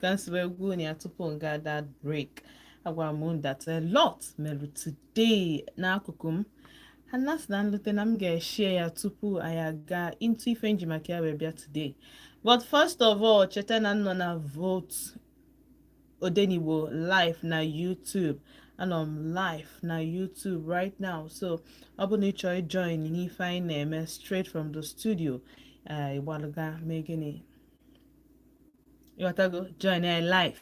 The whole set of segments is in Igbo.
Ka m si wee gwuo na ya tupu m gaa that break, agwara m that a lot mere today n'akụkụ m. Ha na sị na nlute na m ga-eshare ya tupu anyị aga into ife nji maka ya wee bịa today. But first of all, cheta na m nọ na Volt Odenigbo live na YouTube. Anọ m live na YouTube right now, so ọ bụ na ị chọrọ join n'ife anyị na-eme straight from the studio, ịgbalụga mee gịnị? Ịghọtago? Join anyị live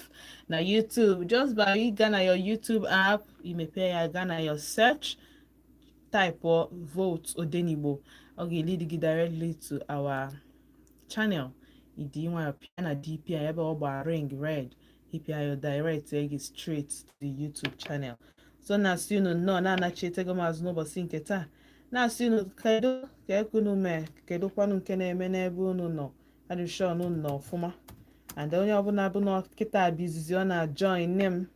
na YouTube just by ịga na your YouTube app, imepe ya, gaa na your search, type Volt Odenigbo. Ọ ga-lead gị directly to our channel. Ịdị nwayọ pịa na DP a ebe ọ gbara ring red, ịpịa ya, direct gị straight to the YouTube channel. So na-asị unu nnọọ, na-anachitego m azụ n'ụbọchị nke taa, na-asị unu kedu ka ekunu mee, kedụkwanụ nke na-eme n'ebe unu nọ. Adịshọn unu nọ ọfụma, and onye ọbụla bụ na kịta bụ izizi ọ na-join nne m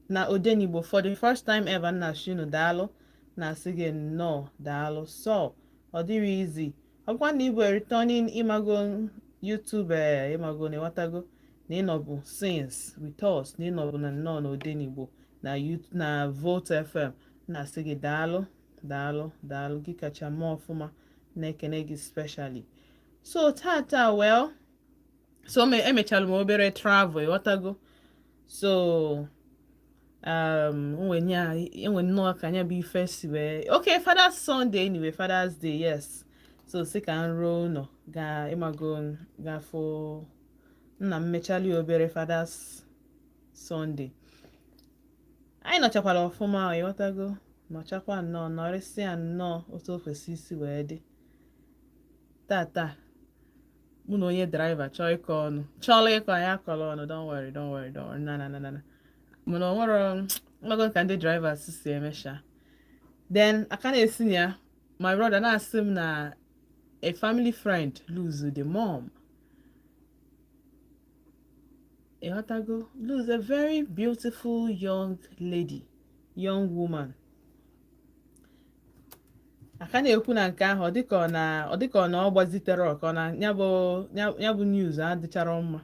na Odenigbo for the first time ever, na-asị unu daalụ, na-asị gị nnọọ, daalụ. So ọ dịrị easy. Ọ bụkwa na ịbụ returning, ịmago YouTube, ịmago na ịghọtago na ịnọbụ since with us, na ịnọbụ na nnọọ na Odenigbo na na Volt FM, na-asị gị daalụ, daalụ, daalụ. Gị kacha mma ọfụma, na-ekene gị specially. So tata, well, so emechara m obere travel, ịghọtago? So enwe nnọọ ka anya bụ ife si wee, okay, Father's Sunday anyway, Father's Day, yes. So si ka m ruo ụlọ ga ịmago gafụ nna m, mechali obere Father's Sunday. Anyị nọchakwara ọfụma, ịghọtago? Nọchakwa nnọọ, nọrịsịa nnọọ otu o kwesị isi wee dị. Tata mụ na onye driver chọọ ịkọ ọnụ, chọọla ịkọ, anyị akọrọ ọnụ. Don't worry, don't worry, don't worry. Na na na na na mana ọ nwere mmago ka ndị drivers si emesha. Then aka na-esi na ya, my brother na-asị m na a family friend lose the mom, ịghọtago? Lose a very beautiful young lady, young woman. Aka na-ekwu na nke ahụ, ọ dịka ọ na ọ dịka ọ na ọ gbazitere ka ọ na ya bụ news adịchara mma.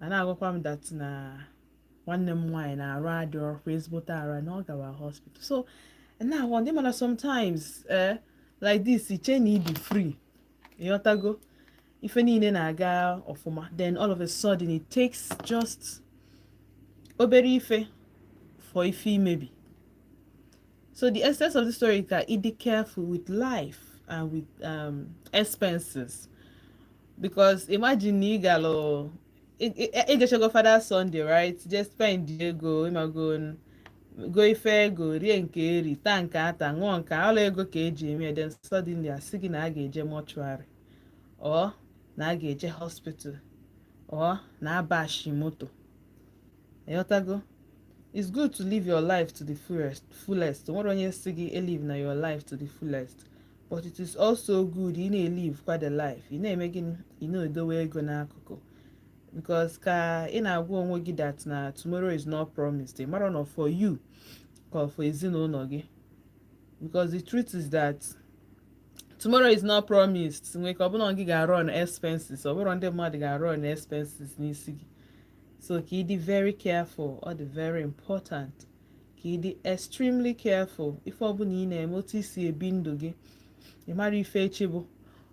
A na-agwakwa m that na nwanne m nwaanyị na-arụ adịrọkwa ezigbote ara, na ọ gawa hospital. So now ndị mana sometimes, like this, iche na ịdị free, ịghọtago? Ife niile na-aga ọfụma, then all of a sudden it takes just obere ife for ife imebi. So the essence of the story ka ị dị careful with life and with expenses, because imagine na ị galụ ijechego Father's Sunday, right? Just spend ego, ịmago, go ife ego, rie nke eri, taa nke ata, ṅụọ nke ọla, ego ka eji eme. Then suddenly asị gị na a ga-eje mortuary, or na a ga-eje hospital, or na abashi moto, ịghọtago? It's good to live your life to the fullest, fullest. Nwere onye si gị elive na your life to the fullest, but it is also good ị na-elive kwa the life. Ị na-eme gịnị? Ị na-edowe ego n'akụkụ, because ka ị na-agwa onwe gị that na tomorrow is not promised. Ị mara na for you ka ọ for ezinụlọ gị, because the truth is that tomorrow is not promised. Nwee ka ọ bụla gị ga-arụ on expenses, ọ bụrụ ndị mmadụ ga-arụ on expenses n'isi gị. So ka ị dị very careful. Ọ dị very important ka ị dị extremely careful ife ọbụla ị na-eme, otu isi ebi ndụ gị. Ị mara ife echi bụ.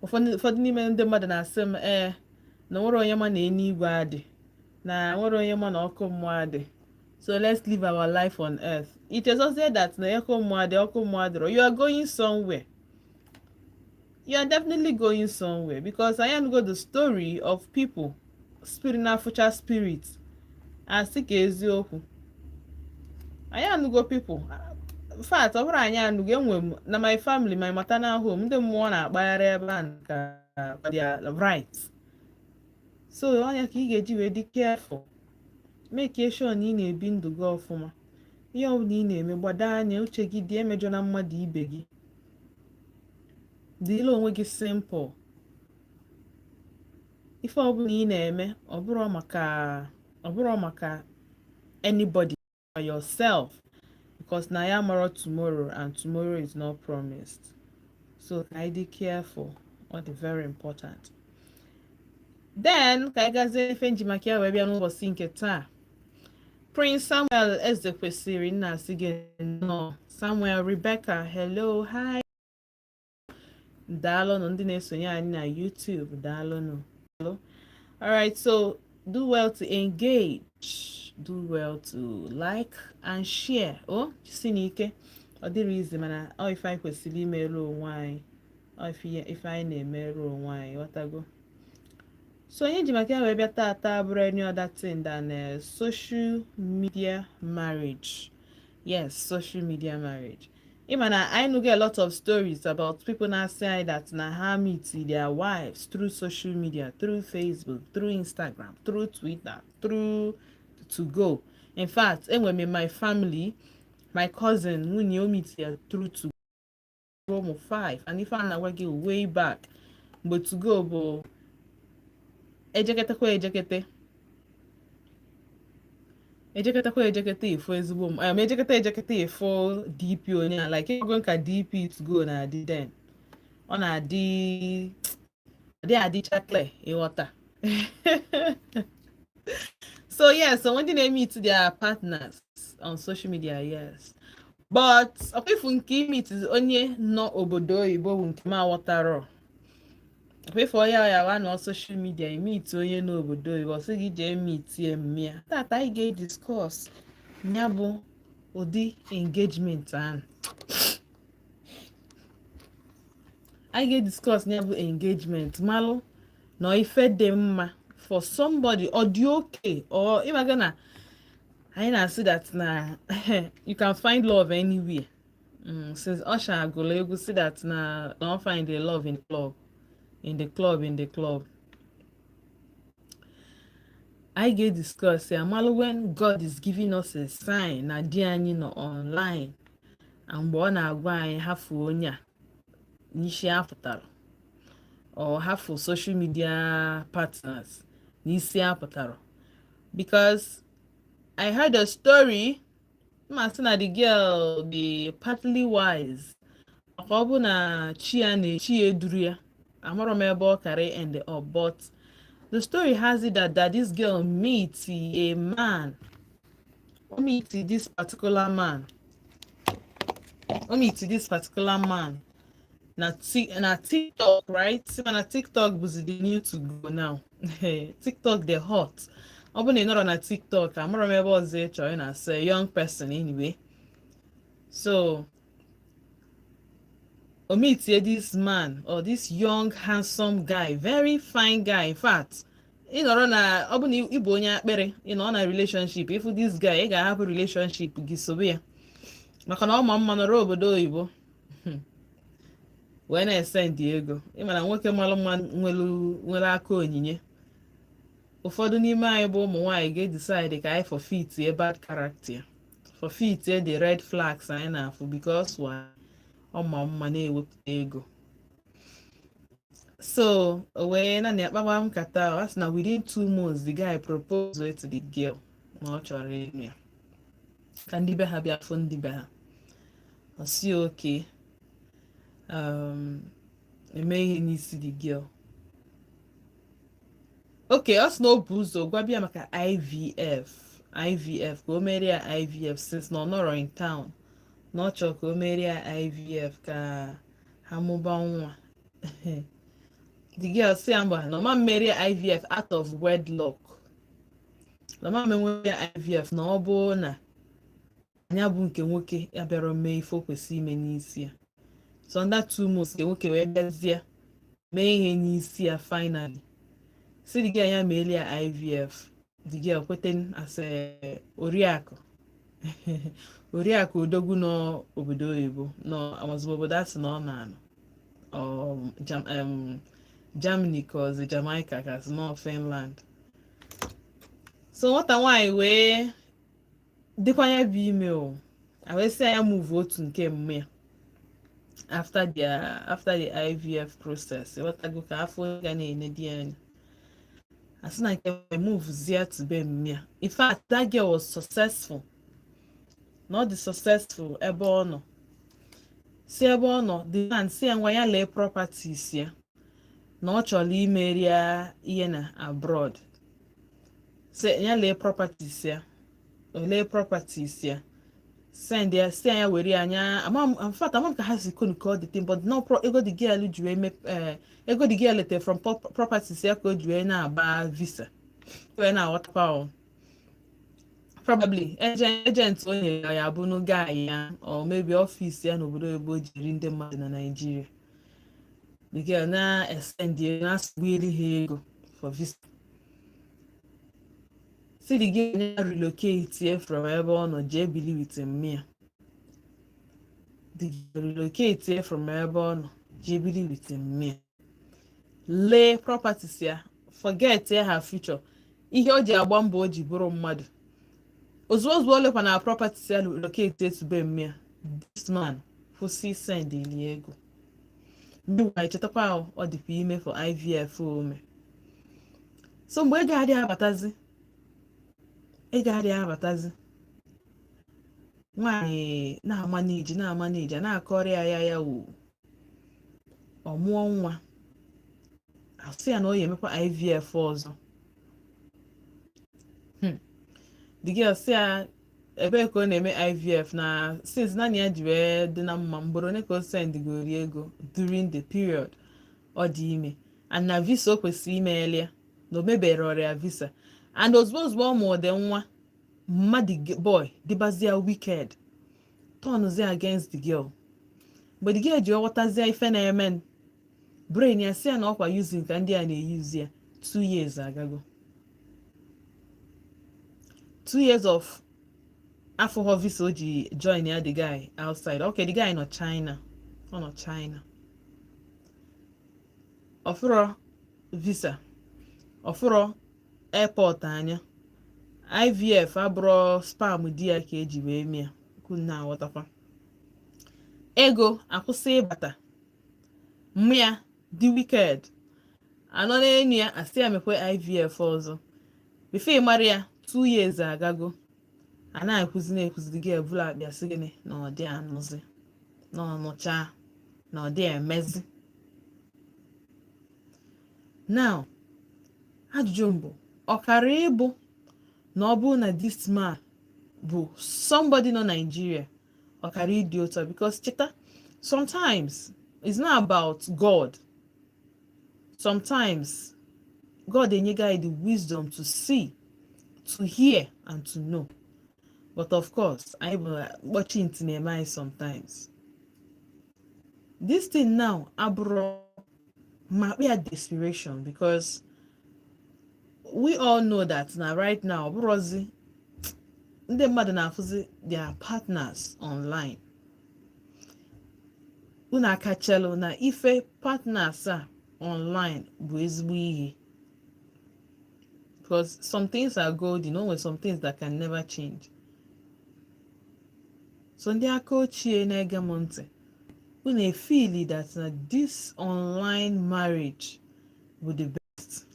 Ụfọdụ n'ime ndị mmadụ na-asị m, ee, na nwere onye ma na eluigwe adị, na nwere onye ma na ọkụ mmụọ adị, so let's live our life on earth. Ichezozie that na ọkụ mmụọ adị, ọkụ mmụọ adịrọ, you are going somewhere. You are definitely going somewhere, because I know the story of people spirit na-afụcha spirit, asị ka eziokwu. Anyị anụgo people, in fact, ọ bụrụ anyị anụgo, enwe m na my family, my maternal home, ndị mmụọ na-akpagharị ebe a ka their right. So ọnya ka ị ga-eji wee dị careful, make sure na ị na-ebi ndụ gị ọfụma. Ihe ọbụla ị na-eme, gbado anya, uche gị dị, emejọ na mmadụ ibe gị, dịla onwe gị simple. Ife ọbụla ị na-eme, ọ bụrụ maka anybody, for yourself, because na ya mara tomorrow, and tomorrow is not promised. So ka anyị dị careful. Ọ dị very important. Then ka anyị gazie ife nji maka ya wee bịa n'ụbọchị nke taa. Prince Samuel Eze kwesịrị nna asị gị nnọọ. Samuel, Rebecca, hello, hi. Daalụnụ ndị na-esonye anyị na YouTube, daalụnụ. Alright, so do well to engage, do well to like and share. O si n'ike ọ dịrị izi, mana ọ ife anyị kwesịrị imerụ onwe anyị, ọ ife anyị na-emerụ onwe anyị, ghọtago? So onye ji maka ya wee bịa taata bụrụ any other thing than social media marriage. Yes, social media marriage. Ịma na I know get a lot of stories about people na-asị anyị that na ha meet their wives through social media, through Facebook, through Instagram, through Twitter, through 2go. In fact, enwere m in my family, my cousin, nwunye o meet ya through 2go, ụmụ 5. And ife a na-agwa gị, way back mgbe 2go bụ ejeketekwa ejekete ejeketekwa ejekete ifo ezigbo m ejekete ejekete ifo DP onye a, like ego nka DP 2go na-adị then, ọ na-adị adị adịcha clear, ịghọta? So yes, so when they meet their partners on social media, yes, but ọkwa nke meet onye nọ obodo oyibo bụ nke m aghọtarọ. Ọkwa onye ya wa nọ social media meet onye n'obodo oyibo, ọ sị gị jee meet mmịa. Tata anyị ga-ediscuss ya bụ ụdị engagement ahụ. Anyị ga-ediscuss ya bụ engagement, malụ na ife dị mma for somebody, ọ dị okay, or ịmaga na anyị na-asị that na you can find love anywhere. Since Usher gụrụ egwu si that na don find a love in club, in the club, in the club. Anyị ga-ediscuss ya, malụ when God is giving us a sign na di anyị nọ online, and mgbe ọ na-agwa anyị hafụ onye a n'isi apụtara, or hafụ social media partners n'isi apụtara. Because I heard a story, ma sị na the girl dị partly wise, maka ọ bụ na chi ya na chi ya eduru ya, amarọ m ebe ọ kara end up. But the story has it that this girl meet a man, o meet this particular man, o meet this particular man na TikTok, right? Si na TikTok bụzi the new 2go now. TikTok dey hot. Ọ bụ na ị nọrọ na TikTok, amarọ m ebe ọzọ ị chọrọ ị na-asị young person. Anyway, so o meet this man, or this young handsome guy, very fine guy. In fact, ị nọrọ na ọ bụ na ị bụ onye akpịrị, ị nọ na relationship, ịfụ this guy, ị ga-ahapụ relationship gị sobe ya, maka na ọ ma mma, nọrọ obodo oyibo wee na-esendị ego. Ị ma na nwoke malụ mma nwere aka onyinye, ụfọdụ n'ime anyị bụ ụmụ nwaanyị ga-edecide ka anyị forfeit bad character, forfeit the red flags anyị na-afụ, because why? Ọ ma mma, na-ewepụta ego. So o wee na na akpawa nkata. Ọ sị na within 2 months, the guy propose to the girl na ọ chọrọ ịnụ ya, ka ndị be ha bịa fụ ndị be ha. Ọ sị okay, eme ihe n'isi the girl. Okay, ọ sị na o bu ụzọ gwa bịa maka IVF, IVF, ka o mere ya IVF, since na ọ nọrọ in town, na ọ chọrọ ka o mere ya IVF ka ha mụba nwa. The girl sị ya mba, na ọma mmeri ya IVF out of wedlock, na ọma menwe ya IVF na ọ bụ na anya bụ nke nwoke ya bịara mee ife o kwesịrị ime n'isi ya. So under 2 months, nke nwoke wee bịazie mee ihe n'isi ya. Finally, si the girl ya meeli ya IVF. The girl kwete as a oriakụ, oriakụ odogwu n'obodo oyibo, nọ amazụ obodo a sị na ọ na-anọ, Germany ka ọzọ, Jamaica ka sị nọ Finland. So nwata nwaanyị wee dịkwa ya bụ ime o, a wee sị ya move otu nke mme ya after the IVF process, ịghọtago, ka afọ ga na-ene di ya anya. Asị na nke move zia to be mme ya. In fact, that girl was successful, na ọ dị successful ebe ọ nọ. Si ebe ọ nọ, the man si ya ngwa, ya lee properties ya. Na ọ chọrọ imeri ya ihe na abroad, sị ya lee properties ya, olee properties ya, send ya, si ya were ya anya. Ama m, in fact, ama m ka ha si konukọ the thing, but no pro ego the girl ji wee mep ego the girl lete from properties ya ka o ji wee na-agba visa, wee na-aghọtakwa. O probably agent o nyere ya bụ guy ya, or maybe office ya n'obodo ebe o jiri ndị mmadụ na Nigeria. The girl na-esend, na-asụgbuli ha ego for visa, si the girl ya relocate from ebe ọ nọ jee bili with mmịa. The girl relocate from ebe ọ nọ jee bili with mmịa, lee properties ya, forget ya, her future, ihe o ji agba mbọ o ji bụrụ mmadụ. Ozugbo ozugbo o lekwa na properties ya, relocate etube mmịa, this man kwụsị send ili ego. Meanwhile, chetakwa ahụ, ọ dịkwa ime for IVF ome. So mgbe ego adịghị abatazi, ego adịghị abatazi, nwaanyị na-ama n'iji na-ama n'iji a na-akọrọ ya ya ya wu ọ mụọ nwa, asị ya na ọ ya emekwa IVF ọzọ. The girl sị ya ebee ka ọ na-eme IVF, na since naanị ya ji wee dị na mma, mgboro one ka o sendgori ego during the period ọ dị ime, and na visa o kwesịrị imeeli ya na o mebere ọrịa visa. And ozugbo ozugbo ọ mụọ dị nwa mmadụ, boy dịbazie wicked, turnzie against the girl. Mgbe the girl ji ghọtazie ife na-eme, brain ya si ya na ọkwa using ka ndị a na-eyuzi ya. 2 years agago, 2 years of afụghọ visa o ji join ya the guy outside. Okay, the guy nọ China, ọ nọ China, ọfụrọ visa, ọfụrọ airport anya. IVF abụrọ sperm di ya ka eji wee mịa na aghọtakwa. Ego akwụsị ịbata, mmịa dị wicked anọ n'enu ya, asị ya mekwe IVF ọzọ. Before ị mara ya, 2 years agago, a na-ekwuzi na-ekwuzi, gị ebula akpịa sị gịnị, na ọ dị anụzi, na ọnụcha, na ọ dị emezi. Now, ajụjụ mbụ, ọ kara ịbụ na ọ bụrụ na this man bụ somebody nọ Nigeria, ọ kara ịdị otu a? Because cheta, sometimes it's not about God. Sometimes God enyego anyị the wisdom to see, to hear and to know, but of course anyị bụ mkpọchi ntị na-eme anyị sometimes. This thing now abụrụ ma ya desperation, because we all know that na right now, ọ bụrụzi ndị mmadụ na-afụzi their partners online. Unu akachalụ na ife partners a online bụ ezigbo ihe, because some things are golden, o nwere some things that can never change. So ndị aka ochie na-ege m ntị, unu efili that na this online marriage bụ the best,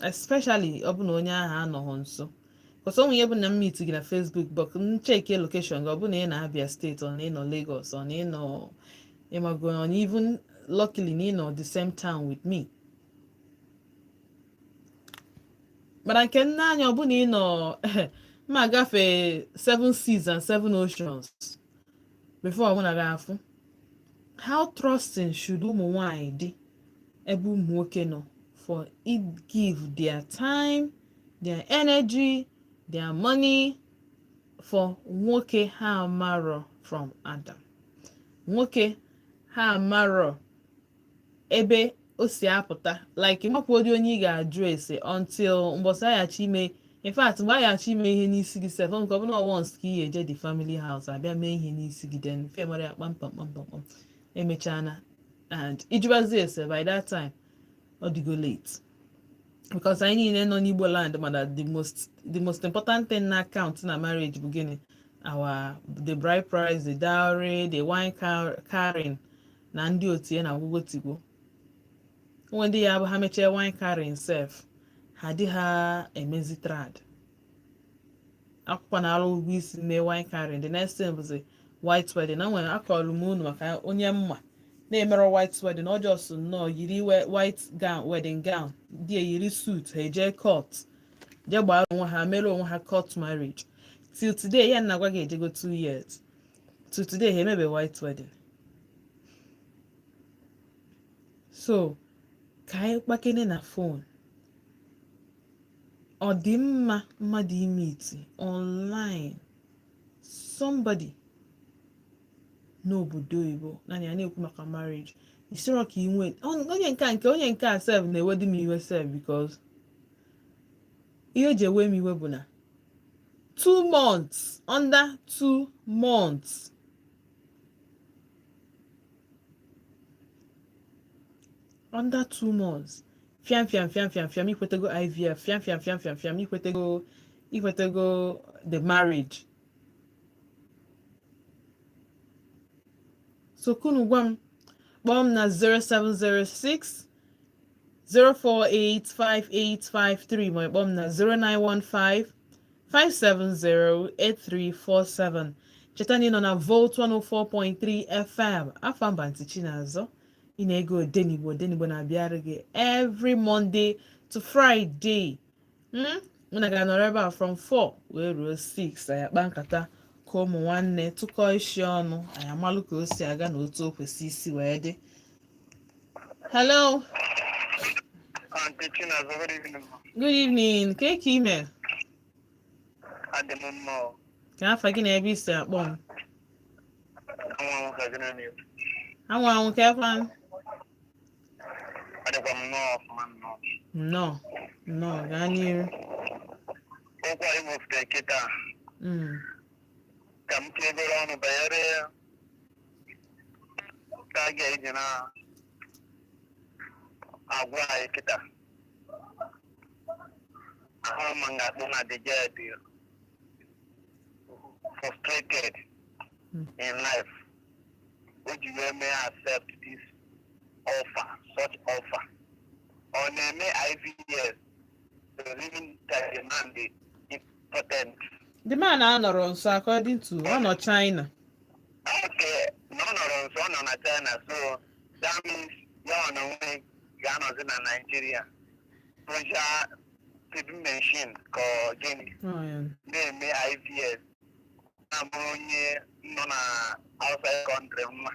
especially ọ bụ na onye ahụ anọghị nso, because onwe ihe bụ na m meet gị na Facebook, but m check location gị, ọ bụ na ị na-Abia State, ọ na ị nọ Lagos, ọ na ị nọ ịmago, ọ na even luckily na ị nọ the same town with me. Mana nke nne anya, ọ bụ na ị nọ ma gafee seven seas and seven oceans before mụ na gị afụ. How trusting should ụmụ nwanyị dị ebe ụmụ nwoke nọ for it give their time, their energy, their money for nwoke ha amarọ from Adam, nwoke ha amarọ ebe o si apụta? Like, makwodi onye ị ga-ajụ ese until mbọsị aghachi ime. In fact, mgbe aghachi ime ihe n'isi gị sef, nke ọ bụla once ka ị ga-eje the family house abịa mee ihe n'isi gị, then fe mara ya kpamkpam kpamkpam kpam, emechana and ijubazi ese. By that time ọ dịgo late, because anyị niile nọ n'Igbo land mana the most important thing na count na marriage bụ gịnị? Our the bride price, the dowry, the wine carrying na ndị otu ya na agwụgwọ tigbo. Onwe ndị ya bụ ha mechie wine carrying sef, ha dị ha emezi trad akwụkwọ na arụ ụgwọ isi mee wine carrying. The next thing bụzi white wedding. Na nwere akọrọ m unu maka onye mma Na-emere white wedding, ọ just nnọọ yiri white gown, wedding gown, di eyiri suit, ha eje court, jee gbara onwe ha, mere onwe ha court marriage. Till today, ya na-agwa gị, ejego 2 years, till today ha emebe white wedding. So ka anyị kpakene na phone. Ọ dị mma mmadụ imeet online somebody n'obodo oyibo, naanị ya na-ekwu maka marriage, isiro ka inwe onye nke a, nke onye nke a sef na-ewedu m iwe sef, because ihe o ji ewe m iwe bụ na 2 months, under 2 months, under 2 months, fiam fiam fiam fiam fiam, ikwetego IVF, fiam fiam fiam fiam fiam, ikwetego the marriage. So kunu gwa m, kpọọ m na 0706 0485853, ma kpọọ m na 0915 5708347. Cheta na ị nọ na Volt 104.3 FM. Afa mba ntị Chinazọ. Ị na-ege Odenigbo. Odenigbo na-abịara gị every Monday to Friday. Mụ na ga-anọrọ ebe a from 4 wee ruo 6. Anyị akpa nkata ka ụmụ nwanne, tụkọọ isi ọnụ, anyị amalụ ka o si aga na otu o kwesị isi wee dị. Hello. Auntie Chinazọ, good evening, ma. Good evening. Ka ka ime? Adị m mma o. Ka afa gị na ebe isi akpọ m? Anwụ anwụ ka gị na-ekwu. Anwụ anwụ ka ekwa. Adịkwa m nnọọ ọfụma nnọọ. Nnọọ nnọọ, gaa n'iru. Okwu anyị wepụtara kịta ka m tinyegoro ọnụ banyere ka a ga-eji na agwa anyị kịta. Ahụrụ m ga-akpọ na the girl dị frustrated in life. O ji wee mee accept this offer, such offer. Ọ na-eme IVF, living that the man dị impotent. The man anọrọ nso, according to ọ nọ China. Okay, na ọ nọrọ nso, ọ nọ na China, so that means ya ọ na onwe ga-anọzi na Nigeria. Pressure feeding machine ka ọ gịnị? Oh, yeah. Na-eme IVF na-abụrụ onye nọ na outside country nwa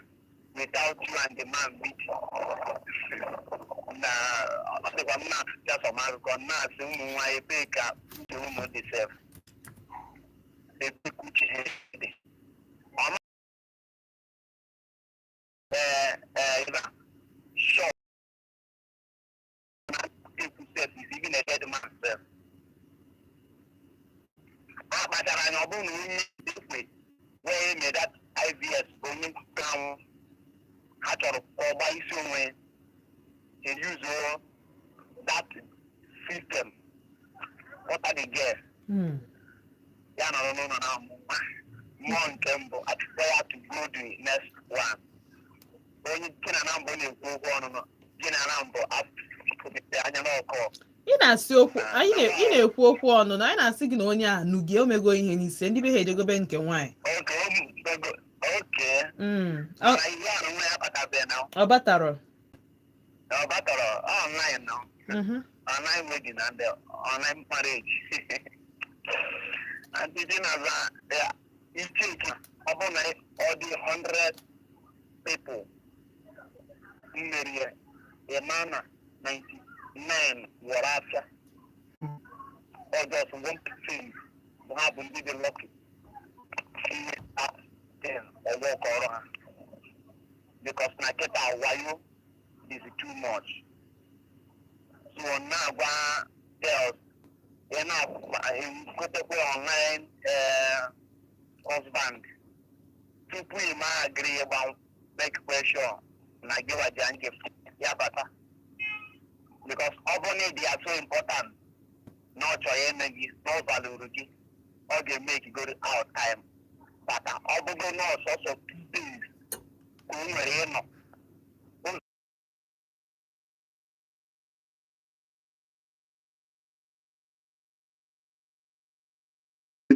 without you and the man meeting. Na ọ dịkwa m na-atụcha some akụkọ, na-asị ụmụ nwaanyị, ebee ka uche ụmụ dị sef? Ebee ka uche ha dị? Ọma ee ee, sure na ekwu sef is even a dead man sef. A kpachara anya, ọ bụrụ na onye ekwe wee mee that IVF bụ onye anwụ, ha chọrọ ka ọ gbaa isi onwe ya, use that system kpọta the girl, ya nọrọ n'ụlọ na amụ nwa. Mmụọ nke mbụ achịkwa ya to go the next one. Onye gị na na mbụ na-ekwu okwu ọnụnọ gị na na mbụ apụpụte anya n'ọkọ. Ị na-asị okwu anyị ị na-ekwu okwu ọnụ na anyị na-asị gị na onye a nụ gị, omego ihe n'isi, ndị be ha ejegobe nke nwaanyị. Oke, oke. Mana ihe a nwa ya kpatabeghị na Ọ batara. Ọ batara online nọ. Online wedding and the online marriage. Aunty Chinaza, ya iche ọ bụ na ọ dị 100 people mmerie, ịma na 99 wọrọ afịa. Ọ just 1% bụ ha bụ ndị dị lucky. Ihe then ọgbọ kọrọ ha, because na kịta wayo is too much. So na-agwa girls, ị na-ekwetekwa online husband, tupu ị ma agree ịgba, make question na gị waja nke ya bata, because ọ bụrụ na ị dị ya so important na ọ chọrọ ime gị, na ọ valuru gị, ọ ga-emeke go out time bata. Ọ bụgo na ọsọsọ 2 days ka o nwere ịnọ.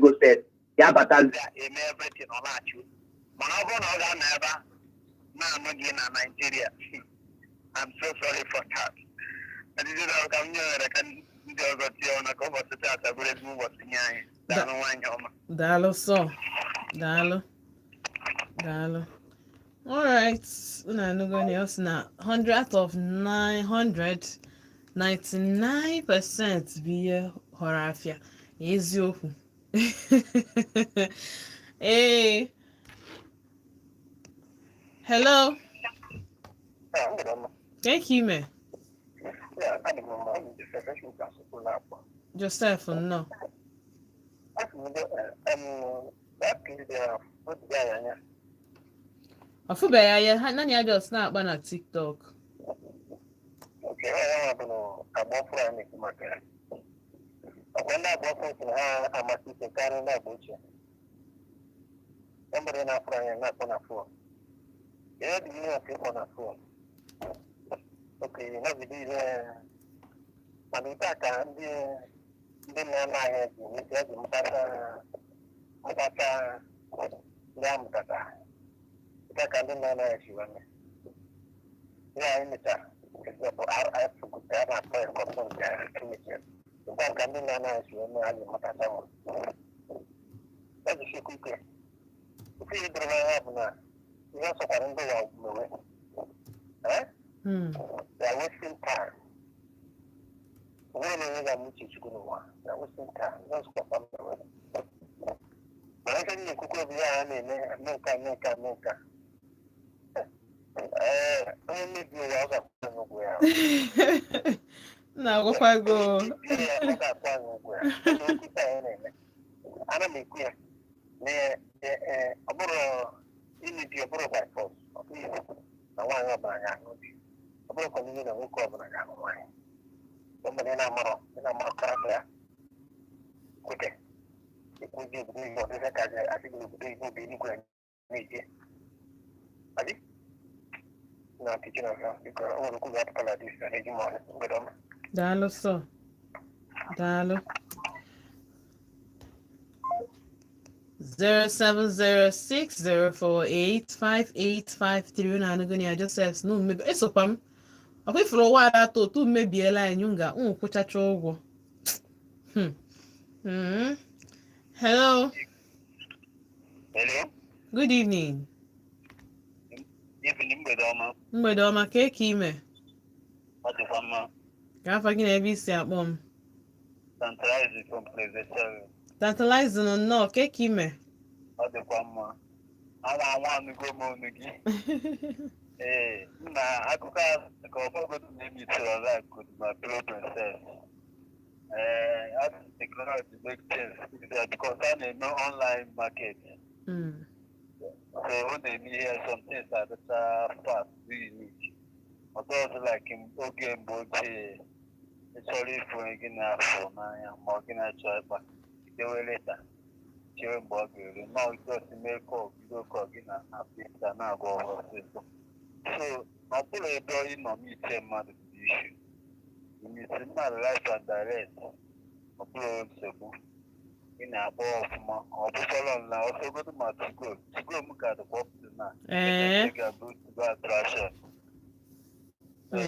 Go set ya batazi eme everything, ọ na-achụ. Mana ọ bụrụ na ọ ga-anọ ebe a Na-anụ gị na Nigeria. I'm so sorry for that. Ajụjụ na ka m nyere ka ndị ọzọ tie ọnụ ka ụbọchị taata bụrụ ezigbo ụbọchị nye anyị. Daalụ, nwaanyị ọma. Daalụ sọ, daalụ, daalụ. Alright, unu anụgo na ọ sị na 100 out of 900, 99% bụ ihe ghọrọ afịa. Eziokwu. Ee, hello. Ka ime? Joseph. Joseph, nnọọ. Asị m ndị that otu ya anya. Ọ fụbeghị anya ha, naanị ya just na-akpa na TikTok. Nke ha ya bụ na agba ọfụrụ a na-ekwu maka ya. Ọkwa ndị agba ọfụrụ sị na ha amasị ike karịa ndị agba ochie. Somebody na-afụrụ anya na-akpọ na phone. Ihe dị ihe ọkụ ịkpọ na phone. Oke, nọgide ihe mana ute a ka ndị nna nna anyị ji nweta eji mụtata mụtata ndị a mụtata. Ute a ka ndị nna nna anyị si wee mee. Ihe anyị mechara bụ a na-akpọ ya kọtụ nke emechara. Ugbu a ka ndị nna nna anyị si wee mee, anyị mụtata m. Ejisikwa ike. Ofe ihe doro m anya bụ na ihe ọ sọkwara ndị ụwa mewe. Eh? They are wasting time. Onwere na onye ga-amụ uche Chukwu n'ụwa. They are wasting time. Ihe ọ sọkwara mewe. Mana ife m na-ekwukwa bụ ya a na-eme eme nke a, eme nke a, eme nke a. Ee, onye mmebi ụwa, ọ ga-akwụ anyị ụgwọ ya. Na-agwakwa gị o. Ee, ọ ga-akwụ anyị ụgwọ ya. Ọ na okwu anyị na-eme. Ana m ekwu ya na ọ bụrụ imebi, ọ bụrụ by force, ọ bụghị iwu na nwaanyị ọbụla ga-anụ di, ọ bụrụkwa n'ihe na nwoke ọbụla ga-anụ nwaanyị. Ọ bụrụ ị na-amarọ character ya, kwete ikwuzi obodo oyibo, ọ dịzị ka asị gị n'obodo oyibo bụ eluigwe na-eje adị na ntị na ọzọ. Biko, o nwere okwu ga-apụta na dis na eji m ọnụ. Mgbede ọma. Daalụ sọ, daalụ. 07060485853. Na anụgo ya, Joseph na mmebi esokwa m. Ọkwa ifuru ụwa ada atọ otu mmebiela anyị nga unu kwụchacha ụgwọ. Hello. Hello. Good evening. Evening, mgbede ọma. Mgbede ọma. Ka eke ime? Ọ dịkwa mma. Ka afa gị na ebe isi akpọ m? Tantalizing from Presbyterian. Tantalizing, nnọọ. Ka eke ime? Ọ dịkwa mma. Anwa anwa anụgo m onu gị. Ee, na akụkọ a ka ọfọgodu na-emitụrụ life could my fellow princess. Ee, technology make things easier because a na-eme online market. So ọ na-eme ihe some things adịcha fast, do unique. Ọ dọghịzị like oge mgbe ochie, ị chọrọ ịfụ onye gị na-afụ n'anya ma ọ gị na-achọ ịkpa, idewe leta, chere mgbe ọ ga-eru nọọ, just mee call, bido call, gị na apịta na-agwa ọrụ ọsịsọ. So ọ bụrụ ebe ị nọ meet mmadụ bụ issue, meet mmadụ live and direct, ọ bụrụ nsogbu. Ị na-akpọ ọfụma, ọ bụkwara na ọsọgodo ma 2go 2go m ka dịkwa up to now. Ee. Ga-abụ 2go attraction. So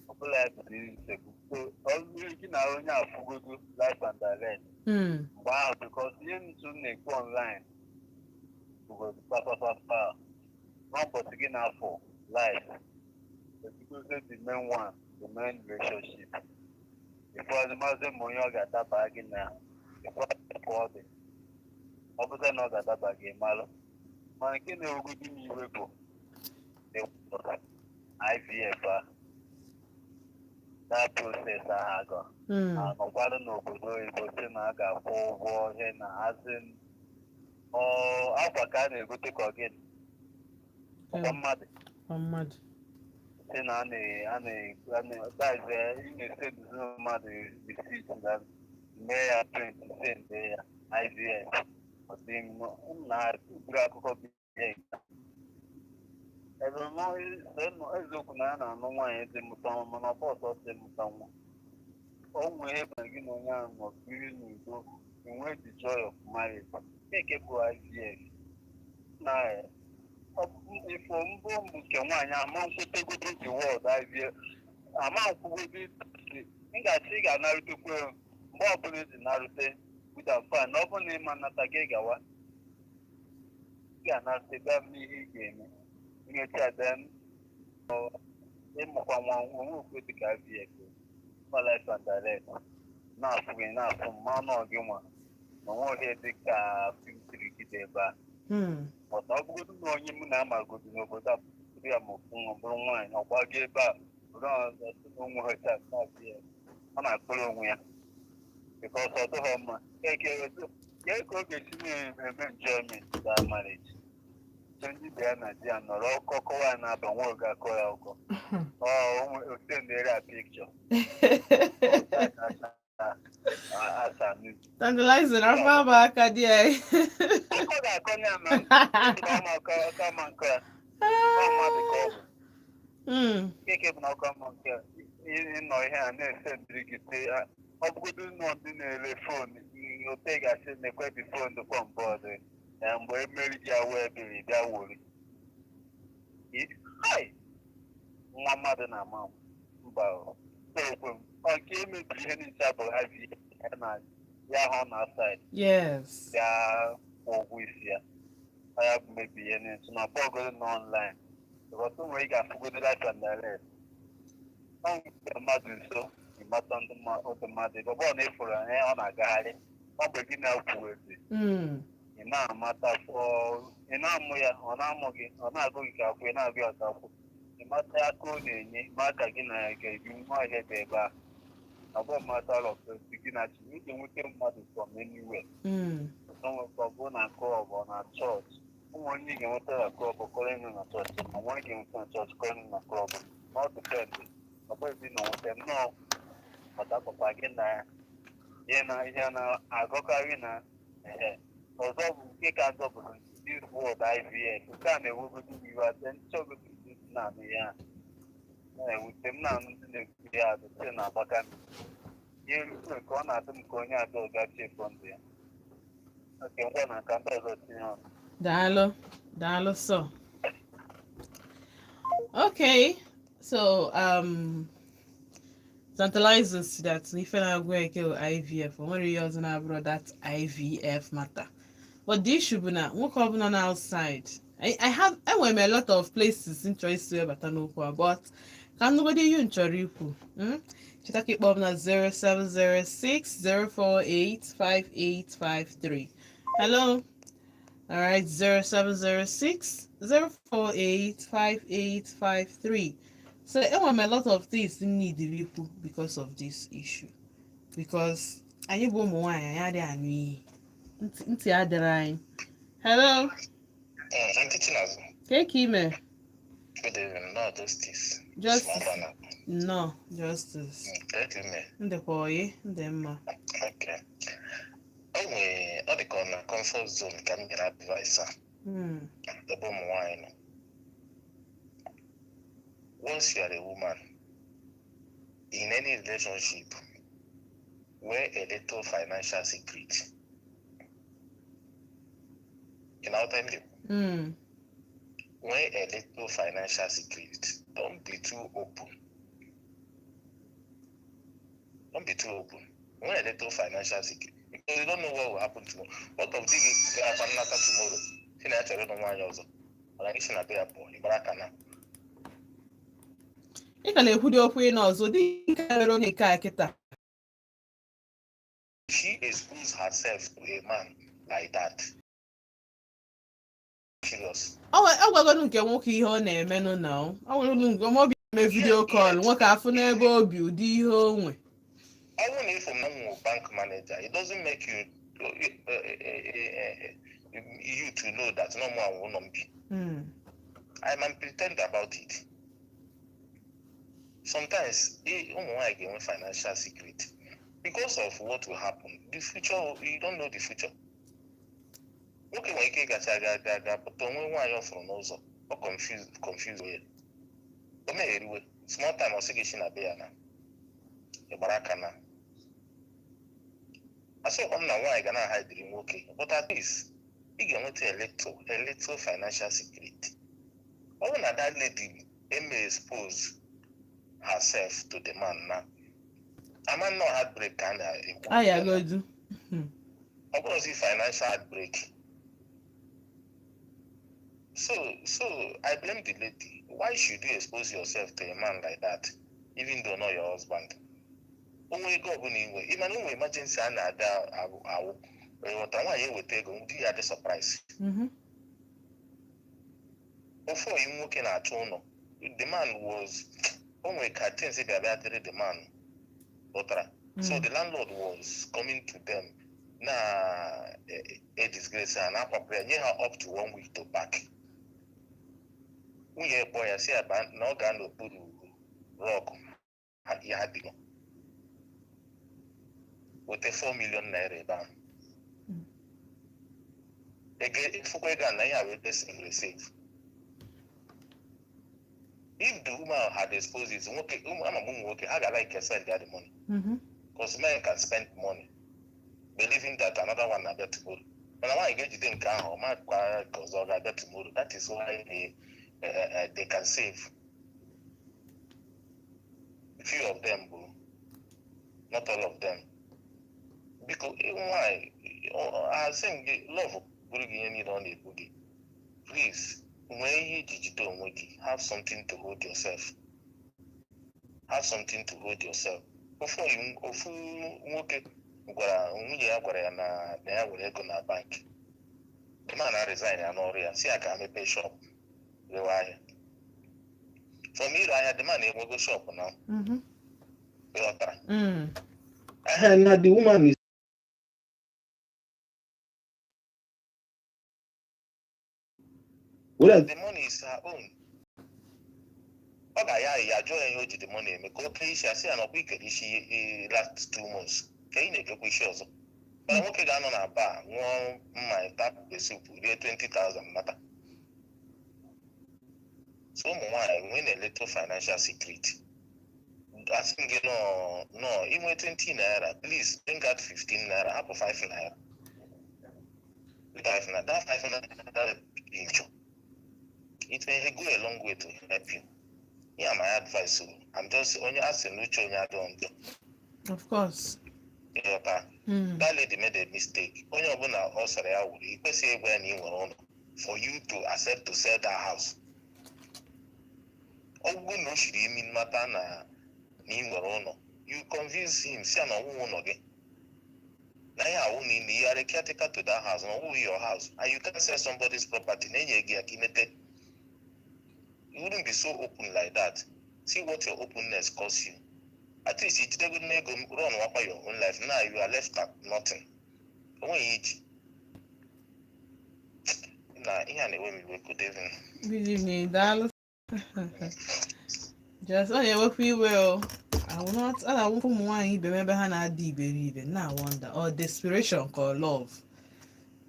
ọ bụla ya bụ nsogbu. So ọ gị na onye afụgodo live and direct mgbe ahụ, because ihe ntụ na-ekwu online bụgodu papapapa n'ụbọchị gị na-afụ live ezigbozi the main one, the main relationship. Ịfụazị maazị ma onye ọ ga-adaba gị na ịfụazị ka ọ dị, ọ bụta na ọ ga-adaba gị malụ. Mana nke na-ewugodi m iwe bụ the IVF a, that process ahụ agọ anọkwado n'obodo oyibo sị na a ga-akwụ ụgwọ ihe na asị ọ akwa ka a na-egote ka ọ gịnị ọkwa mmadụ. Ọ mmadụ. Sị na a na that is, ị na-esendizi mmadụ receipt na mee ya print, send ya IVF. Ọ dị m na buru akụkọ bụ ihe ebe mụ eziokwu na ya na-anụ nwaanyị dị mụta nwa, mana ọ bụ ọsọ dị mụta nwa. O nwee ebe gị na onye ahụ nọ biri n'udo, enwe the joy of marriage. Nke bụ IVF na Ifo mbụ nke nwaanyị ama nkwetegodi the word IVF, ama nkwugodi. M ga-achị, ị ga-anarutekwa mgbe ọbụla ị ji narute good and fine. Na ọ bụrụ na ịma nnata gị, gawa, ị ga-anarute bịa m n'ihe ị ga-eme nyecha. Then ịmụkwa nwa onwe okwe dịka IVF ma life and direct na-afụ gị, na-afụ mmanụ gị nwa na onwe ohe dịka filtrigide ebe a. But ọ bụgodu na onye m na-amagodu n'obodo a bụrụ ya ma ofu nwa bụrụ nwaanyị, ọ gbago ebe a bụrụ ọzọ sị na onwe ha chat na-abịa, ọ na-akpụrụ onwe ya because ọ dịghị mma. Eke ka ọ ga-esi na-eme enjoyment that marriage. So ndị be ya na di ya nọrọ ọkọ kọwa ya na-aba nwa oge akọ ya ọkọ ọ osendere ya picture asa news. Tantalizing afọ ama aka di anyị. Ọkọ ga-akọ ya na ọma ọkọ ama nke ya ọ mmadụ ka ọ bụ. Keke bụ na ọkọ ama nke ịnọ ihe a na-ese ndịrịgide. Ọ bụgodu nọ ndị na-ele phone ote ga-asị na-ekwe dị phone dịkwa mbụ ọdị na mgbe emeri ji awụ ebiri bịa wori hai nwa mmadụ na-ama mba ekwe m. Ọ nke emebiri ihe niile bụ IVF ya na ya hụ na side ya kwụ ụgwọ isi ya. Ọ ya bụ mebi ihe niile na ọbọgodo na online because o nwere ị ga-afụgodo life and direct. Ọ nwere mmadụ nso ịmata ndị otu mmadụ ebe ọ bụrụ na ịfụrụ anya ọ na-agagharị ọ mgbe gị na-ekwu ezi. Ị na-amata fọ ị na-amụ ya, ọ na-amụ gị, ọ na-agụ gị ka akwụ, ị na-agụ ya ka akwụ, ị mata aka ọ na-enye ma ka gị na ya ga-ebi nwa ọhịa dị ebe a. Ọ bụ matter of gị na chi ị ga-enweta mmadụ from anywhere. Ọ bụ na club, ọ na chọọchị, ụmụ onye ị ga-enweta na club kọrọ ịnụ na chọọchị, ma nwa ị ga-enweta na chọọchị kọrọ ịnụ na club. Ọ depend, ọ bụghị na nweta nnọọ ọdapụkwa gị na ihe na ihe na-agụkarị na ehe. Ọzọ bụ nke ka njọ bụ this word IVF. Nke a na-ewegodi m iwe ate nchọgodi na-anụ ya na-ewute m na-anụ ndị na-ekwu ya adịte na-agbaka m ihe rute nke ọ na-adị m ka onye ada ọga chefu ndụ ya oke ngwa na nka ndị ọzọ tinye ọnụ. Daalụ, daalụ. So okay, so tantalizing that ife na-agụ eke bụ IVF, o nwere ihe ọzọ na-abụrụ that IVF matter. But the issue bụ na nwoke ọbụla na outside, I have, enwere m a lot of places m chọrọ isi webata n'okwu a, but ka m nụgodo ihe m chọrọ ikwu. Cheta ka ịkpọ m na 0706 048 5853. Hello. All right, 0706 048 5853. So enwere m a lot of things m need ikwu because of this issue. Because anyị bụ ụmụ nwaanyị, anyị adịghị anụ iyi. Ntị ntị adịrị anyị. Hello. Aunty Chinazu, Ka ka ime? Good evening. No, Justice. Justice. Small banner. Nnọọ, Justice. Thank you, man. Ndekwa oyi, ndị mma. Okay. O nwere, ọ dị ka ọ na comfort zone ka m nyere advice a ebe ụmụ nwaanyị nọ. Once you are a woman in any relationship, wear a little financial secret. You know what I mean? Wear a little financial secret. Don't be too open. Don't be too open. Wear a little financial secret. Because you don't know what will happen tomorrow. What of this ga-akwa nnata tomorrow? Si na ya chọrọ ịnụ nwaanyị ọzọ. Mana gị si na be ya pụọ, ịgbara aka na. Ị ka na-ekwudi okwu ị na ọzọ dị nke mere onye nke a kịta. She expose herself to a man like that. Serious. Ọ gwagonu nke nwoke ihe ọ na-emenụ na ọ nwere nke obi eme video call nwoke afụ n'ebe obi ụdị ihe o nwe. Ọ bụrụ na if I'm bank manager, it doesn't make you to know that no more will not be. I man pretend about it. Sometimes, ụmụ nwaanyị ga-enwe financial secret because of what will happen. The future, you don't know the future. Nwoke nwere ike ịgacha aga aga aga pụta onwe nwaanyị ọ fụrụ n'ụzọ, ọ confuse ya. O megheriwe small time, ọ sị gị si na be ya na ị gbara aka na asịkwa m na nwaanyị ga na-ahidiri nwoke, but at least ị ga-enweta a little financial secret. Ọ bụrụ na that lady eme expose herself to the man na ama nnọọ heartbreak ka a na-ekwu. Ayagodu. Ọ bụrụzi financial heartbreak. So I blame the lady. Why should you expose yourself to a man like that, even though not your husband? Onwe ego ọbụla inwe, ịmana onwe emergency a na-ada awụ ịghọta, nwaanyị eweta ego, di ya dị surprise. Ofu oyi nwoke na-achọ ụlọ, the man was, o nwere ka things bịa dịrị the man, ghọtara? So the landlord was coming to them na a disgrace ha, na-akwapụ ya, nye ha up to one week to pack. Nwunye kpọọ ya, si ya na ọ gaa n'okpuru rọgụ ya dị nọ weta 4 million naira ebe ahụ. Ego ifụkwa, ego a na ihe a wee save save. If the woman had exposed it, nwoke ụmụ ama m, ụmụ nwoke ha ga-like send ya the money, because men can spend money believing that another one na-abịa tomorrow. Mana nwaanyị ga-ejide nke ahụ, ọ makwa ka ọzọ ọ ga-abịa tomorrow. That is why they can save. Few of them bụ, not all of them. Biko, nwaanyị, asị m gị, love bụrụ gị ihe niile ọ na-ebu gị, please nwee ihe iji jide onwe gị. Have something to hold yourself, have something to hold yourself. Ofu oyi, ofu nwoke gwara nwunye ya, gwara ya na ya were ego na bank. The man na resign ya n'ọrụ ya, si ya ka ha mepee shop rewe ahịa. From ire ahịa, the man enwego shop na ịghọtara? Mm. Na the woman is whereas the money is her own. Ọ ga-aya ya, jụọ ya ihe o ji the money eme, ka o kee isi, asị ya na ọkwa ikere isi last 2 months, ka ị na-ekekwa isi ọzọ. Mana nwoke ga-anọ na bar, ṅụọ mmanya, tap soup, rie 20,000 nata. So ụmụ nwaanyị nwee na-eleto financial security. Asị m gị, nọ nọ inwe 20 naira, please bring out 15 naira, hapụ 5 naira, 5 naira. That 5 naira ncho, it may go a long way to help you. Yeah, my advice o, I'm just onye asị na uche onye adịghị njọ. Of course. Ịghọta? That lady made a mistake. Onye ọbụla ọ sara ya wuru, ị kwesịghị ịgwa ya na ị nwere ụlọ for you to accept to sell that house. Ọ bụrụ na o shiri imi mata na ị nwere ụlọ, you convince him, si ya na ọwụwa ụlọ gị, na ihe awụ na ime, you are a caretaker to that house, na ọwụghị your house, and you can't sell somebody's property na enye gị ya ka imete. You wouldn't be so open like that. See what your openness costs you. At least ijidego n'ego run wakwa your own life. Now you are left at nothing. Onweghị iji na ihe a na-ewe m iwe. Good evening. Good evening, daalụ. Just ọ na-ewekwa iwe o. I will not, ọ na-awụkwa ụmụ nwaanyị ibe m ebe ha na-ada iberibe na wonder, or desperation ka ọ love.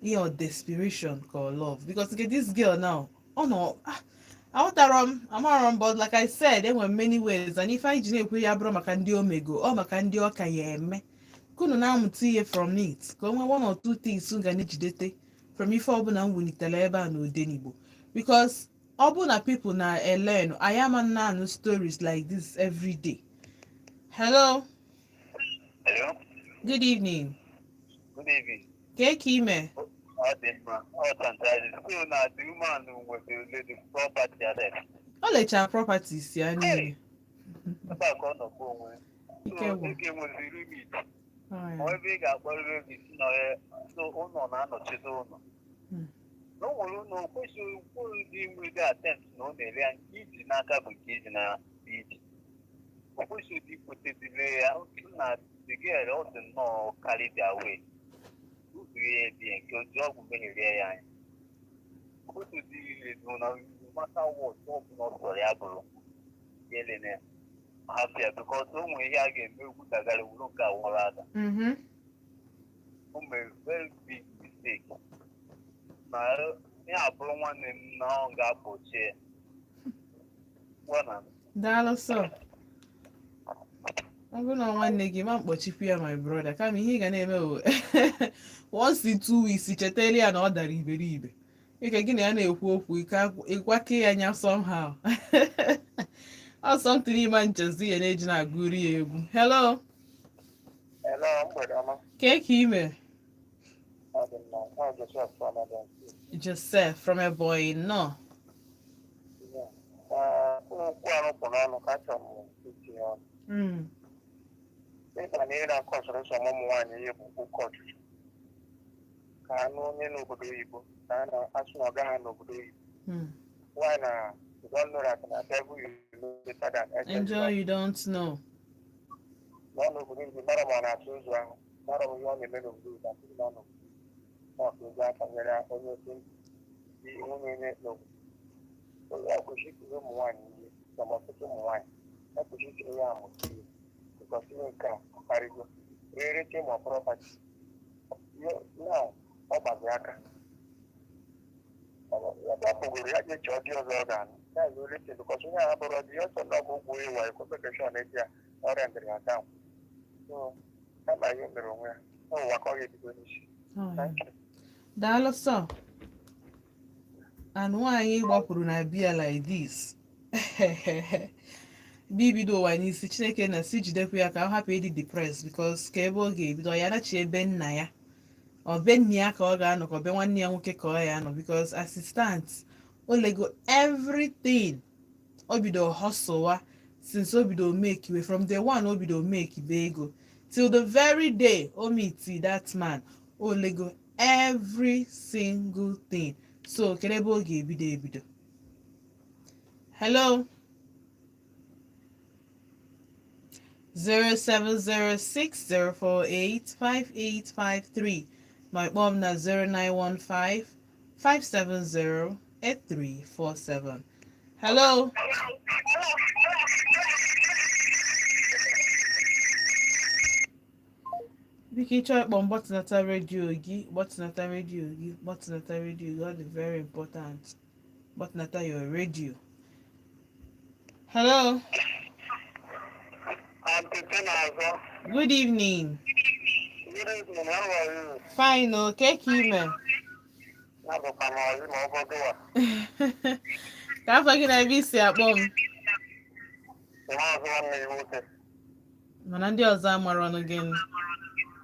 Ihe ọ desperation ka ọ love, because nke this girl now, ọ nọ, ah, aghọtara m, amarọ m. But like I said, enwere many ways, and ife anyị ji na-ekwu ya bụrụ maka ndị omego, ọ maka ndị ọka ya eme ka unu na-amụta ihe from it, ka o nwee one or two things unu ga na-ejidete from ife ọbụla m welitere ebe a n'Odenigbo, because ọ bụ na people na-elearn, anyị ama na-anụ stories like this every day. Hello. Hello. Good evening. Good evening. Kee ka ime? Ọ dị mma. Ọ fantastic. So na the woman nwetara the property asset. O lechara properties ya niile. Ebe a ka ọ nọkwa onwe. Ike So gwụ. ike nweziri limit. Oh, Ma yeah. ebe ị ga-akpọrọ obi si na ya, so ụlọ na-anọchite ụlọ. Na o nwere ụlọ, o kwesịghị ndị inwe dị attempt na ọ na-ere ya, nke iji n'aka bụ nke iji na iji. O kwesịghị ikwetezile ya na the girl, ọ dị nnọọ carried away. Uru ya dị nke oji ọgwụ megherie ya anya. O kwesịghị ire na no matter what ọ bụla ọ sọrọ ya bụrụ ya elene hapụ ya, because o nwere ihe a ga-eme egwu dagara wuru nke a wụrụ aka. O mere very big mistake na ya abụrụ nwanne m na ọ ga-akpọchie ya. Daalụ sọ. Ọ bụrụ na nwanne gị ma mkpọchikwu ya, my brother, kama ihe ị ga na-eme bụ once in 2 weeks chetara ya na ọ dara iberibe. Ike gị na ya na-ekwu okwu, ike ịgwake ya anya somehow. Ọ something ịma nchezi ya na-eji na-agụri ya egwu. Hello. Hello, mgbede ọma. Kee ka ime? Ọ dị mma. Ọ Joseph from Ebonyi. Joseph from Ebonyi, nọ. Okwu arụ kwụ n'ọnụ ka achọrọ m itinye ọnụ. Ịba na ihe na-akọsịrị nsọ ụmụ nwaanyị ihe bụ oke ọchịchị. Ka anụ onye n'obodo oyibo ka a na-asụ na ọ gaghị n'obodo oyibo. Why na you don't know that na devil you know better than angel? Angel you don't know. Nọ n'obodo oyibo, mara ma ọ na-atụ ụzọ ahụ, mara m ihe ọ na-eme n'obodo oyibo, asị na ọ nọ ọ ka ego aka nyere onye ofe nwunye onye n'obodo. Onye a kwesịrị itinye ụmụ nwaanyị ihe ma ọtụtụ ụmụ nwaanyị e kwesịrị itinye ya amụta ihe, because ihe nke a karịgo rereche ma property na ọ gbazi aka ya pụgoro ya je chọọ di ọzọ ọ ga-anụ ya yi oleche, because onye ahụ bụrụ di ya ọsọ na ọgwụ ụgwọ ịwa ekwepekeshọn eji ya ọrịa ndịrị ya down, so kama ihe mere onwe ya ụwa ka ọ ga-ebido n'isi. Thank you. Daalụ sọ. And nwaanyị gbapụrụ na bia like this bịa ibido ụwa n'isi, Chineke na si jidekwa ya ka ọ hapụ ịdị depressed, because ka ebe ọ ga-ebido ya nachi ebe nna ya, ọ be nna ya ka ọ ga-anọ, ka ọ be nwanne ya nwoke ka ọ ya anọ, because assistant o lego everything. O bido hustlewa since o bido make way from day one, o bido make be ego till the very day o meet that man. O lego every single thing, so kedu ebe ọ ga-ebido ebido? Hello, 07060485853, ma kpọọ m na 09155708347. Hello. Biko, ịchọọ ịkpọ m, gbatịnata redio gị, gbatịnata redio gị, gbatịnata redio gị. Ọ dị very important, gbatịnata your radio. Hello. Aunty Chinazọ. Good evening. Good evening, how are you? Fine o, ke ka ime? Abụkwa m ọyị ma ọ bọdụ a. Ka afọ gị na ebe isi akpọ m? Maazị nwanne ya nwoke. Mana ndị ọzọ amara ọnụ gị.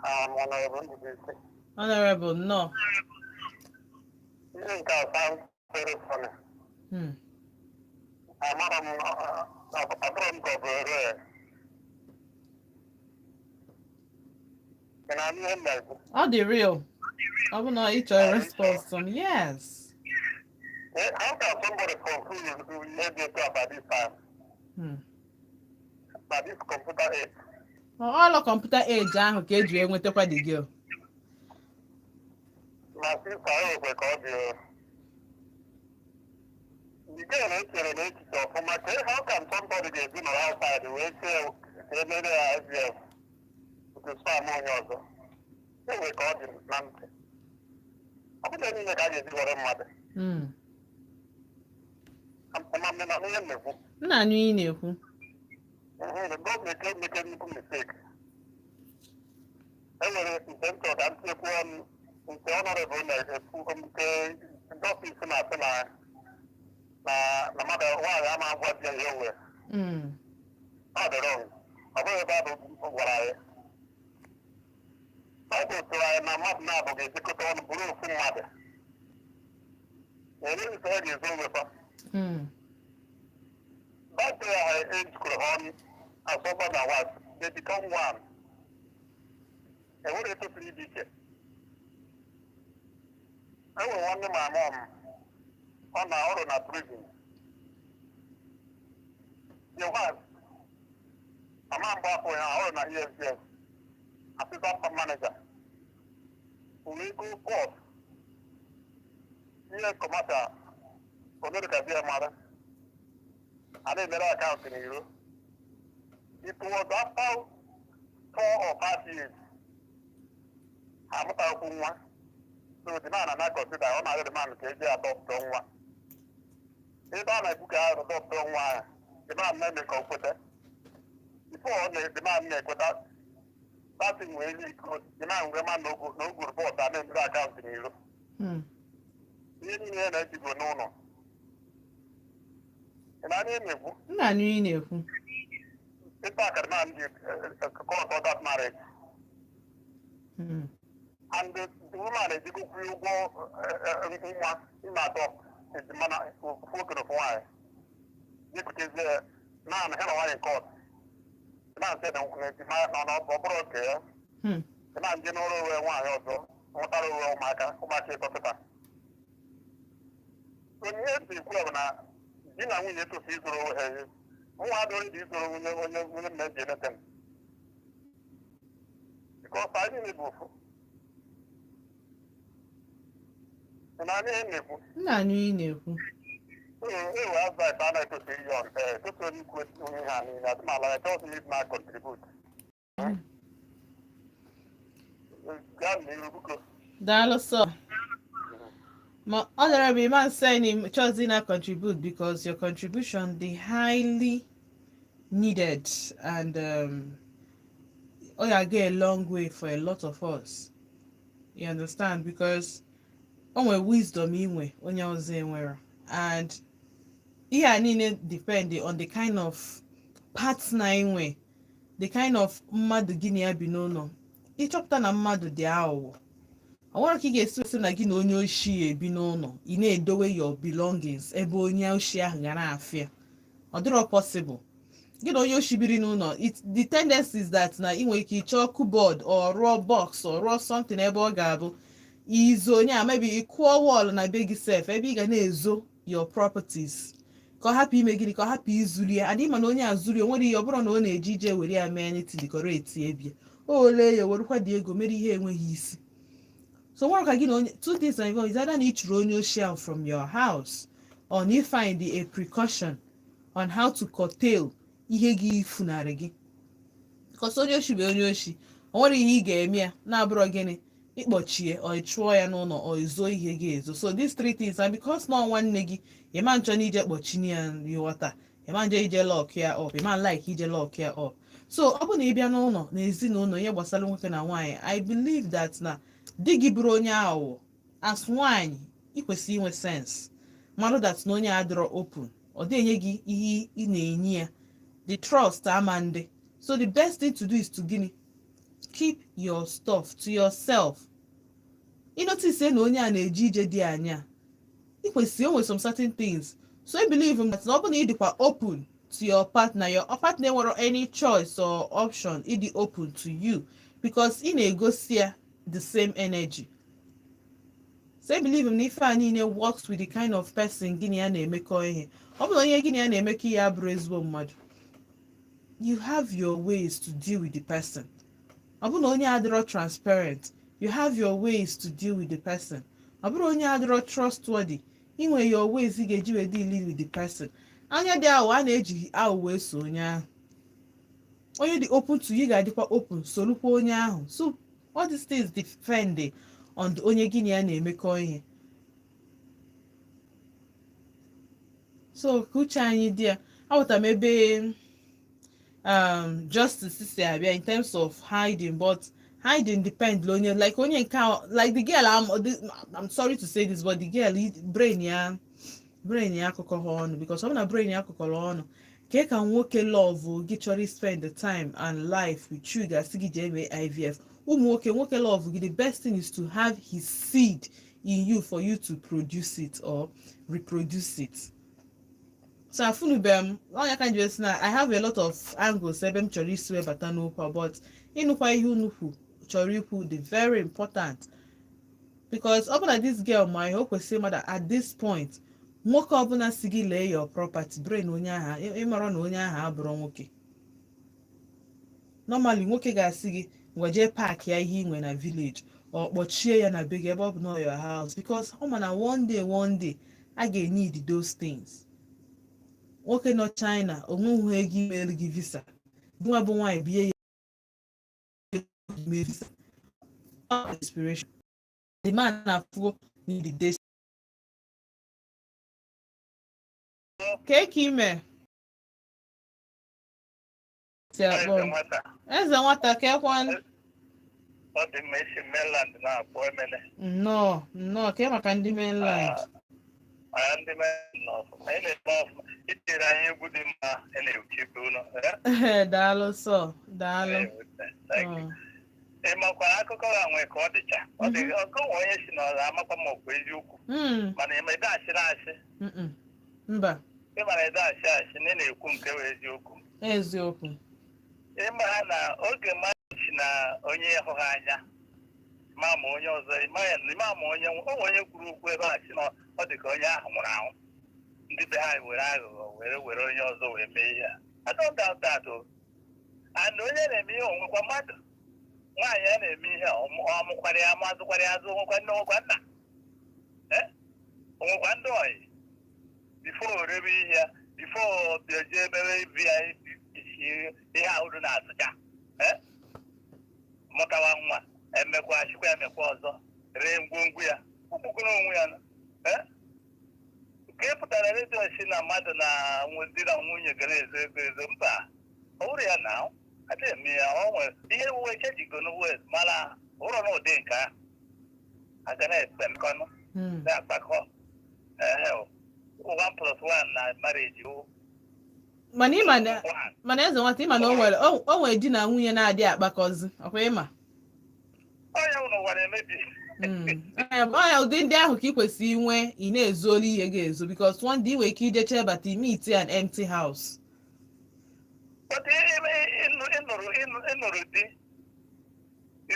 Honorable Ndubuisi. Honorable, nnọọ. Ihe nke a sounds very funny. Amara m, abụrụ m ka ọ bụ ere. Ị na-anụ ihe m na-ekwu? Ọ dị real, ọ bụ na ị chọrọ response from yes. How can somebody conclude ihe dị etu a by this time? By this computer age? Ọlọ computer age ahụ ka eji enwetakwa the girl. Ma sister, ekwe ka ọ dị o. The girl echere na echiche ọfụma ka how can somebody ga-ebi nọrọ outside wee chee ka emere ya IVF nke sperm onye ọzọ? Enwe ka ọ dị na ntị. Ọ bụghị niile ka a ga-eji were mmadụ. Ama m na ihe m na-ekwu. M na-anụ ihe ị na-ekwu. Gọọmenti emeke nnukwu mistake. Enwere nke m chọrọ ka m tinyekwu ọnụ, nke honorable na-ekwu, nke justice na-asị na mmadụ nwaanyị ama agwa di ya ihe o nwere. Ọ dị wrong. Ọ bụghị Baịbụl gwara anyị. Baịbụl tụrụ anyị na mmadụ na-abụ ga-ejikọta ọnụ bụrụ ofu mmadụ. Enweghị nke ọ ga-ezo onwe. That day I ejikọrọ ha ọnụ as husband and wife, they become one. Enwere etofuru ịdị iche. Enwere nwanne my mom, ọ na ọrụ na prison. The wife, mama mgbe afọ ya ọrụ na EFCS, assistant manager. We go court. Ihe commercial, onye ka di ya mara. A na-emere account n'iro. It was after 4 or 5 years. Amụtakwu nwa. So the man na consider, ọ na-arịọ the man ka eji adopt nwa. Ebe a na-ekwu ka adopt nwa ahụ, the man na-eme ka o kweta. Before ọ na the man na-ekweta, that thing wee lead the man wee ma na o gwuru bọọdụ a na-emere account n'iro. Ihe niile ya na-ejigo n'ụlọ. Ị na-anya emegbu? M na-anụ ihe ị na-ekwu. Ịta akara na ndị court that marriage. And the woman ejigokwu ụgwọ nwa nna atọ ejima na ofu nwoke na ofu nwaanyị. Jepụtazie naanị ha na nwaanyị court. Na-asị na ejima na ọ bụrụ nke ya. Na ndị n'ụlọ onwe nwaanyị ọzọ mụtara onwe ụmụaka ịtọ kịta. Onye ihe esi ekwu bụ na di na nwunye etosi izoro onwe ha ihe. Nwa adịghị dị izoro nwunye onye nwunye m na-eji emete m. Because anyị niile bụ ofu. Ị na-anụ ihe m na-ekwu? M na-anụ ihe ị na-ekwu. Ee, ewe advice a na-etosi iyi on air, etosi onye ikwu onye ha niile, adị m ala ya, chọọsị m na contribute. Gaa n'iru, biko. Daalụ sọ. Ma Honorable man saying him chose na contribute because your contribution dey highly needed and oh yeah, go a long way for a lot of us. You understand? Because o nwere wisdom inwe onye ọzọ enwere, and ihe a niile depend on the kind of partner inwe, the kind of mmadụ gị na ya bi n'ụlọ. Ịchọpụta na mmadụ dị aghụghọ, ọ nwere ka ị ga-esi esi na gị na onye oshi ebi n'ụlọ, ị na-edowe your belongings ebe onye oshi ahụ ga na-afịa. Ọ dịrọ possible gị na onye oshi biri n'ụlọ. The tendency is that na ị nwere ike ịchọọ cupboard or rụọ box or rụọ something ebe ọ ga-abụ izo onye a, maybe ị kụọ wall na be gị sef ebe ị ga na-ezo your properties, ka ọ hapụ ime gịnị, ka ọ hapụ izuri ya. Adị ma na onye a zuri, o nwere ihe ọ bụrụ na ọ na-eji ije were ya mee anything, decorate ebia o ole ya werukwa dị ego mere ihe enweghị isi. So nwere ka gị na onye, two things are involved: is either na ị chụrụ onye oshi ahụ from your house or na you find a precaution on how to curtail ihe gị funarị gị, because onye oshi bụ onye oshi. O nwere ihe ị ga-eme ya na-abụrọ gịnị, ịkpọchie or ị chụọ ya n'ụlọ or ezo ihe gị ezo. So these three things, and because na nwanne gị, ịma nchọ na ije kpọchie ya, ịghọta, ịma nje ije lock ya up, ịma like ije lock ya up. So ọ bụ na ị bịa n'ụlọ na ezinụlọ, ihe gbasara nwoke na nwaanyị, I believe that na di gị bụrụ onye aghụghọ, as nwaanyị ị kwesịrị inwe sense mmadụ that na onye adịrọ open, ọ dị enye gị ihe ị na-enye ya, the trust ama ndị. So the best thing to do is to gịnị, keep your stuff to yourself. Ị notice na onye a na-eje ije dị anya, ị kwesịrị o nwere some certain things. So I believe that na ọ bụ na ị dịkwa open to your partner, your partner nwere any choice or option ịdị open to you, because ị na-egosi ya the same energy. So I believe na ife a niile works with the kind of person gị na ya na-emekọ ihe. Ọ bụrụ na onye gị na ya na-emekọ ihe abụrụ ezigbo mmadụ, you have your ways to deal with the person. Ọ bụrụ na onye adịrọ transparent, you have your ways to deal with the person. Ọ bụrụ onye adịrọ trustworthy, inwe your ways ị ga-eji wee deal with the person. Anya dị aghụghọ, a na-eji aghụghọ eso onye ahụ. Onye dị open to you ga-adịkwa open sorokwa onye ahụ. So all these things depend on the onye gị na ya na-emekọ ihe. So ka uche anyị dị ya. Aghọtara m ebe justice si abịa in terms of hiding, but hiding depend onye, like onye nke like the girl, I'm sorry to say this, but the girl, brain ya akụkọ ha ọnụ, because ọ bụ na brain ya akụkọrọ ọnụ ka ka nwoke love gị chọrọ spend the time and life with you ga-asị gị jee mee IVF. Ụmụ nwoke, nwoke love gị, the best thing is to have his seed in you for you to produce it or reproduce it. So afunube m ọnya ka nji sị na I have a lot of angles ebe m chọrọ isi webata n'okwu a, but ịnụkwa ihe unu kwu chọrọ ikwu dị very important, because ọ bụ na this girl ma ihe o kwesịrị ịma that at this point, nwoke ọbụla si gị lee your property, brain onye ahụ, ịmara na onye ahụ abụrụ nwoke. Normally nwoke ga-asị gị ngwa, jee pack ya ihe ị nwe na village ọ kpọchie ya na be gị ebe ọ bụ na your house, because ọ ma na one day, one day a ga-need those things. Nwoke nọ China onweghị ego imelu gị visa, gị nwa bụ nwaanyị bie ya ime visa. Inspiration, the man na-afụ need this. Ka ka ime si akpọ Eze m. nwata. Eze nwata, kekwan. Ọ dị mma. Esi mainland na-akpọ Emene. Nnọọ, nnọọ. Ke maka ndị mainland? Ah, ndị mainland nọ ọfụma. Ị na-eme ọfụma. Itinyere anyị egwu dị mma, ị na-echebe ụlọ. Daalụ sọ, daalụ. Thank you. Ị makwara akụkọ ha nwee ka ọ dịcha. Ọ dị ọkụ nwe onye si na ọ amakwa ma ọ bụ eziokwu. Mana ị ma ede asịrị asị. Mba. Ị mara ede asị asị na ị na-ekwu nke bụ eziokwu. Eziokwu. Ịma ha na oge mmadụ si na onye hụrụ anya ma onye ọzọ, ịma ya ịma ma onye o nwere onye kwuru okwu ebe a sị na ọ dị ka onye ahụ nwụrụ anwụ, ndị be ha were aghụghọ were onye ọzọ wee mee ihe a. I don't doubt that o. And onye na-eme ihe, onwekwa mmadụ nwaanyị a na-eme ihe a, ọ mụkwara ya, mazụkwara ya azụ, onwekwa nne, onwekwa nna, eh? Onwekwa ndị ọyị before o rebe ihe ya, before bịa mere ibi ya ihe ahụ na-asụcha, eh? Mụtawa nwa, emekwa achịkwa, emekwa ọzọ, ree ngwongwo ya, ụgbukọrọ onwe ya, eh? Nke pụtara redio si na mmadụ na di na nwunye ga na-ezo ego ezo, mba, ọ bụrụ ya na adịghị eme ya. Ọ nwere ihe wuwe chejigo n'uwe, mana ụrọ na ụdị nke ahụ aga na-ekpe mmekọnụ na-akpakọ, ehe, 1 plus 1 na marriage wụ Mana ịma na one. Mana eze nwata, ịma na o nwere di na nwunye na-adị akpakọzi, ọkwa ịma? Onye n'ụwa na-emebi. Ọ ya ụdị ndị ahụ ka ị kwesịrị inwe, ị na-ezuolu ihe ga-ezo, because one day ị nwere ike ijeche bata, meet an empty house. But ịnụrụ di,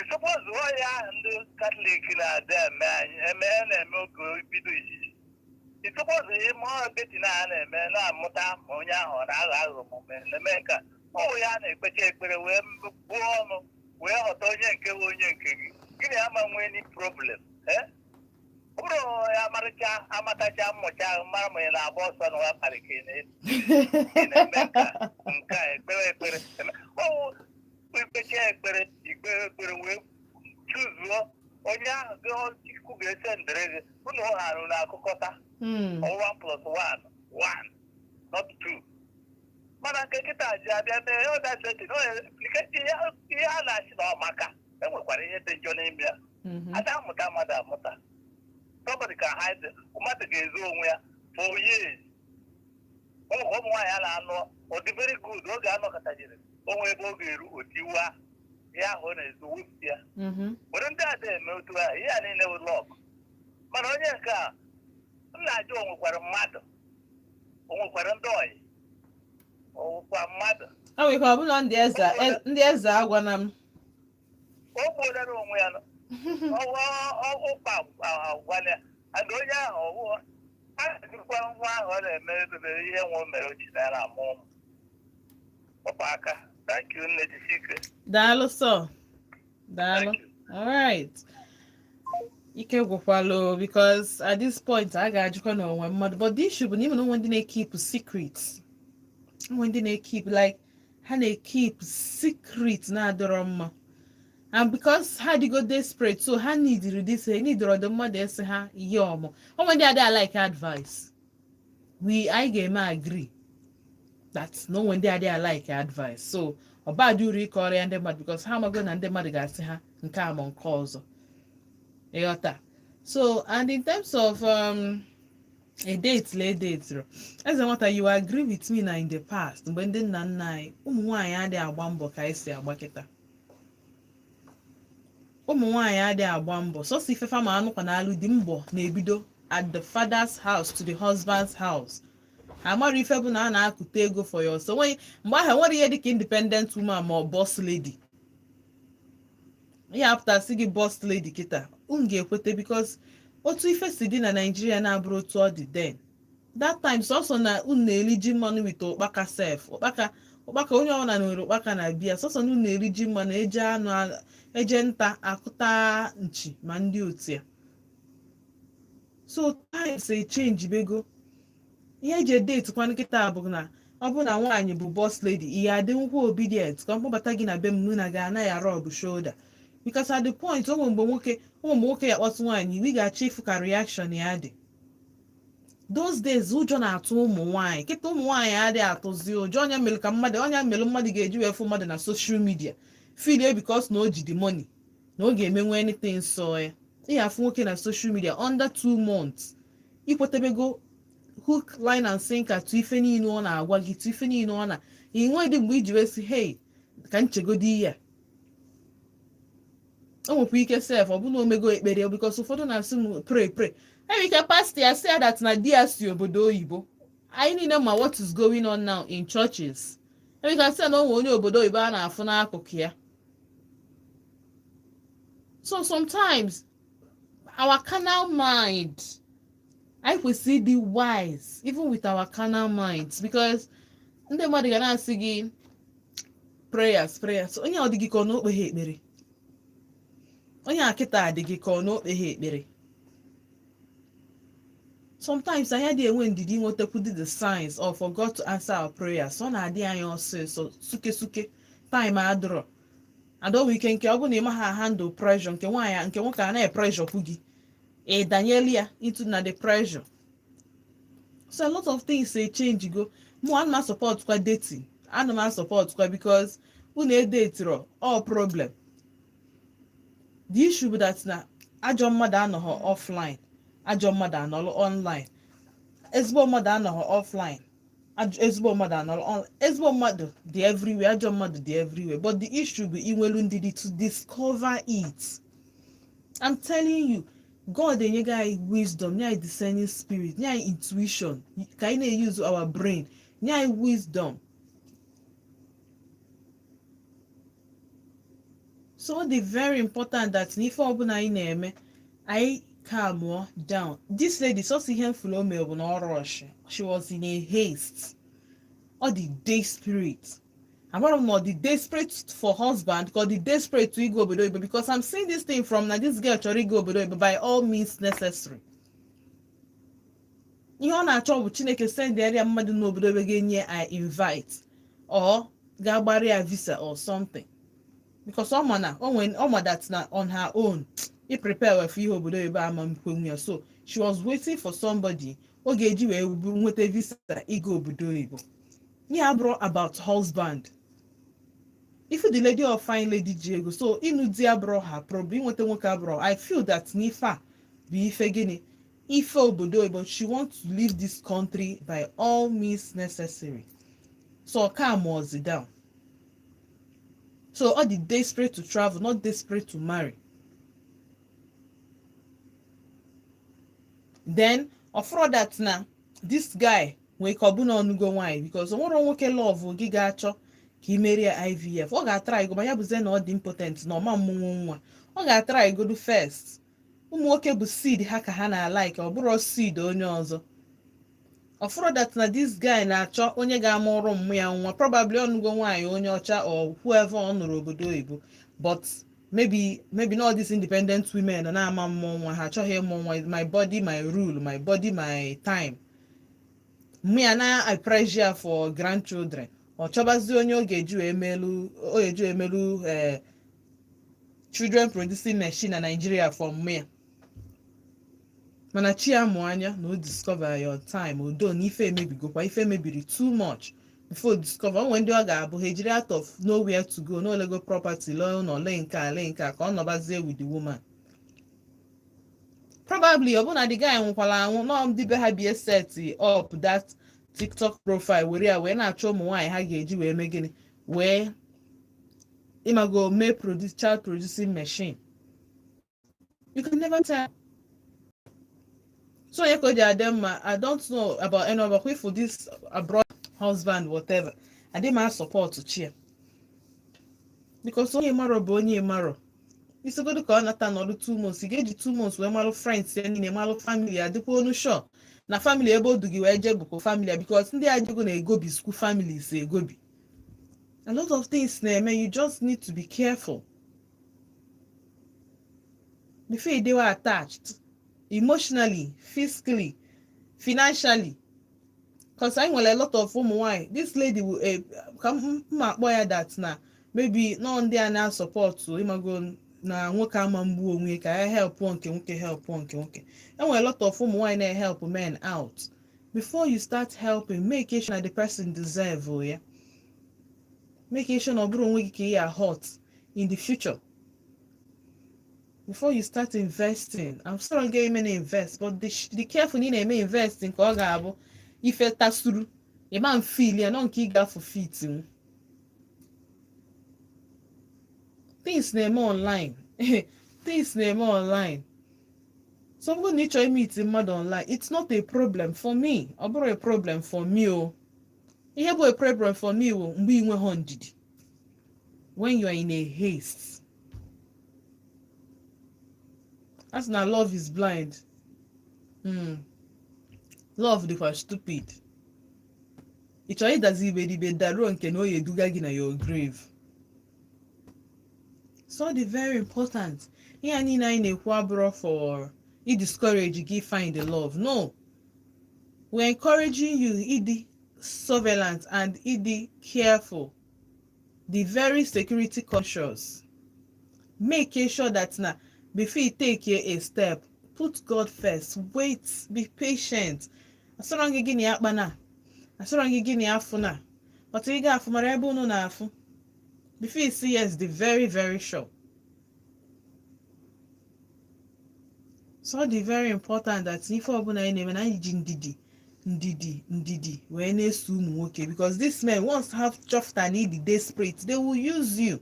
suppose ọya ahụ ndị Katọlik na-adị eme anyị eme na-eme oge bido izizi, suppose ịma beti na a na-eme na-amụta ma onye ahụ ọ na-aghọ aghụghọ ma ọ na-eme nka ọwụ ya, na-ekpecha ekpere wee buo ọnụ wee ghọta onye nke bụ onye nke gị. Gịnị ama nwee ni problem, eh? Ọ bụrụ ya amarịcha amatacha mmụcha ahụ mara ma ị na-agba ọsọ na nwa kparị ka ị na-eme nka nke a, ekpere ekpere ọwụ ikpecha ekpere, ikpere ekpere wee chụzuo onye ahụ gị Chukwu ga-ese ndere gị unu harụ na-akụkọta. 1 plus 1 1, not two. Mana nke kịta ji abịa mee ọdachetin ihe a na-achị na ọmaka, enwekwara ihe dị njọ n'ime ya. Ada amụta mmadụ amụta, somebody can hide, mmadụ ga-ezo onwe ya for years. Ụmụ ụmụ nwaanyị a na-anụ, ọ dị very good, oge anọkọtajiri onwe ebe ọ ga-eru otiwa ihe ahụ ọ na-ezo wepụ ya. Were ndị a eme otu ahụ, ihe a niile bụ luck. Mana onye nke a m na-ajụ, o nwekwara mmadụ, o nwekwara ndị ọyị, o nwekwa mmadụ? Ọ nwere ike ọ bụla ndị eze agwana m. O gbuolara onwe ya ụkpa agwala ya, and onye ahụ ọwụ a nwa ahụ ọ na-eme ebebe ihe nwe o mere ochi naira amụ ụmụ ọkpa aka. Thank you, nne, jisike. Daalụ sọ, daalụ. Thank you. All right, ike gwụkwalụ, because at this point a ga-ajụkwa na onwe mmadụ, but the issue bụ na ịma na onwe ndị na-ekeep secret, onwe ndị na-ekeep, like ha na-ekeep secret na-adọrọ mma, and because ha adịgo desperate, so ha neediri this, ha neediri ọdụ mmadụ esi ha ihe ọmụ. Onwe ndị adịghị like advice. We anyị ga-eme agree that na onwe ndị adịghị like advice, so ọ badị uru ịkọrọ ya ndị mmadụ, because ha amago na ndị mmadụ ga-asị ha nke a ma nke ọzọ, ịghọta? So and in terms of a date lee date, eze nwata, you agree with me na in the past, mgbe ndị nna nna anyị, ụmụ nwaanyị adịghị agba mbọ ka anyị si agba kịta. Ụmụ nwaanyị adịghị agba mbọ sọsọ ifefa ma anụkwa na alụ di, mbọ na-ebido at the father's house to the husband's house. Amara ife bụ na a na-akụta ego for your so nweghị mgbe ahụ enwere ihe dịka independent woman ma ọ boss lady. Ihe apụtasị gị boss lady kịta, unu ga-ekwete, because otu ife si dị na Nigeria na-abụrụ otu ọ dị then. That time, sọsọ na unu na-eri ji mmanụ with ụkpaka sef, ụkpaka, ụkpaka, onye ọbụla nwere ụkpaka na biya. Sọsọ na unu na-eri ji mmanụ, eje anụ, eje nta akụta nchi ma ndị otu ya. So times echange bego. Ihe eji edate kwanụ kịta bụ na ọ bụ na nwaanyị bụ boss lady, ihe adị nkwa obedient ka mkpọbata gị na be m mụ na ga anaghị arọbụ shoulder, because at the point onwe mgbe nwoke ya kpọtụ nwaanyị, iwe ga-achọ ịfụ ka reaction ya dị. Those days, ụjọ na-atụ ụmụ nwaanyị. Kịta ụmụ nwaanyị adịghị atụzi ụjọ. Onye mere ka mmadụ, onye mere mmadụ ga-eji wee fụ mmadụ na social media, feel because na o ji the money. Na ọ ga-emenwe anything. So ya ị afụ nwoke na social media under 2 months, ikwetebego hook, line and sinker tụ ife niile ọ na-agwa gị, tụ ife niile ọ na inwe dị mgbe iji wee sị, "Hey, ka nchegodi ihe a." O nwekwa ike sef, ọ bụna omego ekpere, because ụfọdụ na-asị m pray, pray. Enwere ike pastor ya sị ya that na di ya si obodo oyibo. Anyị niile ma what is going on now in churches. Enwere ike asị ya na o nwere onye obodo oyibo a na-afụ n'akụkụ ya. So sometimes our carnal mind, anyị kwesịrị ịdị wise even with our carnal minds, because ndị mmadụ ga na-asị gị prayers, prayers. Onye ọ dị gị ka ọ na okpeghe ekpere, onye a kịta dị gị ka ọ na okpeghe ekpere. Sometimes anyị adịghị enwe ndidi inwetakwu the signs or for God to answer our prayers. Ọ na-adị anyị ọsịsọ, suke suke, time adịrọ adọwa ike. Nke ọ bụ na ị maghị handle pressure, nke nwaanyị, nke nwoke anaghị pressure kwu gị, ị danyelu ya into na the pressure. So a lot of things dey change go. Mụ ana m support kwa dating, ana m support kwa, because unu edatero all problem. The issue bụ that na ajọ mmadụ anọghọ offline, ajọ mmadụ anọrọ online. Ezigbo mmadụ anọghọ offline, ezigbo mmadụ anọrọ on. Ezigbo mmadụ dị everywhere, ajọ mmadụ dị everywhere, but the issue bụ inwelu ndidi to discover it. I'm telling you, God enyego anyị wisdom, nye anyị discerning spirit, nye anyị intuition ka anyị na-use our brain, nye anyị wisdom. So ọ dị very important that n'ife ọbụla anyị na-eme, anyị calm down. This lady, sọsọ ihe mfụrụ o mere bụ na ọ rush. She was in a haste. Ọ dị desperate. Amara m na ọ dị desperate for husband ka ọ dị desperate to ịga obodo oyibo, because I'm seeing this thing from na this girl chọrọ ịga obodo oyibo by all means necessary. Ihe ọ na-achọ bụ Chineke send ya mmadụ n'obodo ebe ga-enye I invite or ga-agbara ya visa or something, because ọ ma na o nwere, ọ ma that na on her own i prepare for ihe obodo oyibo ama nkwenwu ya. So she was waiting for somebody ọ ga-eji wee buru nweta visa ịga obodo oyibo. Ihe abụrụ about husband. If the lady or fine lady ji ego, so ịnụ di abụrụ ha problem, inweta nwoke abụrụ. I feel that n'ife a bụ ife gịnị, ife obodo oyibo. She want to leave this country by all means necessary, so calm was down. So ọ dị desperate to travel, not desperate to marry. Then ọfụrụ that na this guy nwee ka ọ bụ na ọnụgo nwaanyị, because o nwere nwoke love gị ga-achọ ka ị merie IVF. Ọ ga-atry go, ma ya bụzie na ọ dị impotent, na ọma mmụnwụ nwa. Ọ ga-atry godu first. Ụmụ nwoke bụ seed ha ka ha na-alike, ọ bụrụ seed onye ọzọ. Ọfụrụ that na this guy na-achọ onye ga-amụrụ mmụ ya nwa. Probably ọnụgo nwaanyị onye ọcha or whoever ọ nụrụ obodo oyibo, but maybe not these independent women na-ama mmụọ nwa. Ha achọghị ịmụ nwa. My body, my rule, my body, my time. Mmụ ya na pressure for grandchildren. Ọ chọbazie onye ọ ga-eji wee melu, ọ ga-eji wee melu children producing machine na Nigeria for mmụ ya. Mana chi ya mụ anya na o discover your time odo na ife emebigokwa, ife mebiri too much before discover. O nwere ndị ọ ga-abụ ha ejiri out of nowhere to go n'olego property, lee ụlọ, lee nke a, lee nke a, ka ọ nọbazie with the woman. Probably ọ bụ na the guy nwụkwara anwụ nọ, ndị be ha bie set up that TikTok profile, were ya wee na-achọ ụmụ nwaanyị ha ga-eji wee mee gịnị, wee ịmago mee produce child producing machine. You can never tell. So onye ka o ji adị mma, I don't know about any other for this abroad husband, whatever. Adị m support chi ya, because onye marọ bụ onye marọ. Isogodo ka ọ nata nọdụ 2 months, ị ga-eji 2 months wee malụ friends ya niile, malụ family ya, dịkwa onu sure na family ebe o du gị wee jee bụkwa family ya, because ndị ajego na-egobi school families egobi. A lot of things na-eme. You just need to be careful before you dey attached emotionally, physically, financially, because anyị nwere a lot of ụmụ nwanyị. This lady will ka m ma akpọ ya that na maybe nọ ndị a na-asupport ịmago na nwoke ama mgbu onwe ka ya help nke nwoke, help nke nwoke. Enwere a lot of ụmụ nwanyị na-help men out. Before you start helping, make sure na the person deserve ya. Make sure na ọ bụrụ onwe gị ka ị ya hurt in the future. Before you start investing, I'm sorry, ga eme na invest, but the careful na ị na-eme invest nke ọ ga-abụ ife tasuru ịma mfili ya nọ nke ị ga-afụ fit m. Things na-eme online, things na-eme online. So ọ bụrụ na ị chọrọ imeet mmadụ online, it's not a problem for me. Ọ bụrụ a problem for me o. Ihe bụ a problem for me wụ mgbe ị nweghọ ndidi, when you are in a haste. As na love is blind. Love dịkwa stupid. Ị chọrọ ịdazi iberibe daruo nke na o ya eduga gị na your grave. So ọ dị very important. Ihe a niile anyị na-ekwu abụrụ for i discourage gị find the love. No, we're encouraging you ịdị surveillant and ịdị careful, the very security conscious. Make sure that na before you take a step, put God first. Wait, be patient. Asọrọ gị gịnị akpa na asọrọ gị gịnị afụ na, but ị ga-afụ mara ebe unu na-afụ before you say yes. Dị very very sure. So ọ dị very important that ife ọbụla anyị na-eme na anyị ji ndidi, ndidi, ndidi wee na-eso ụmụ nwoke, because this men, once have chọpụta na ịdị desperate, they will use you.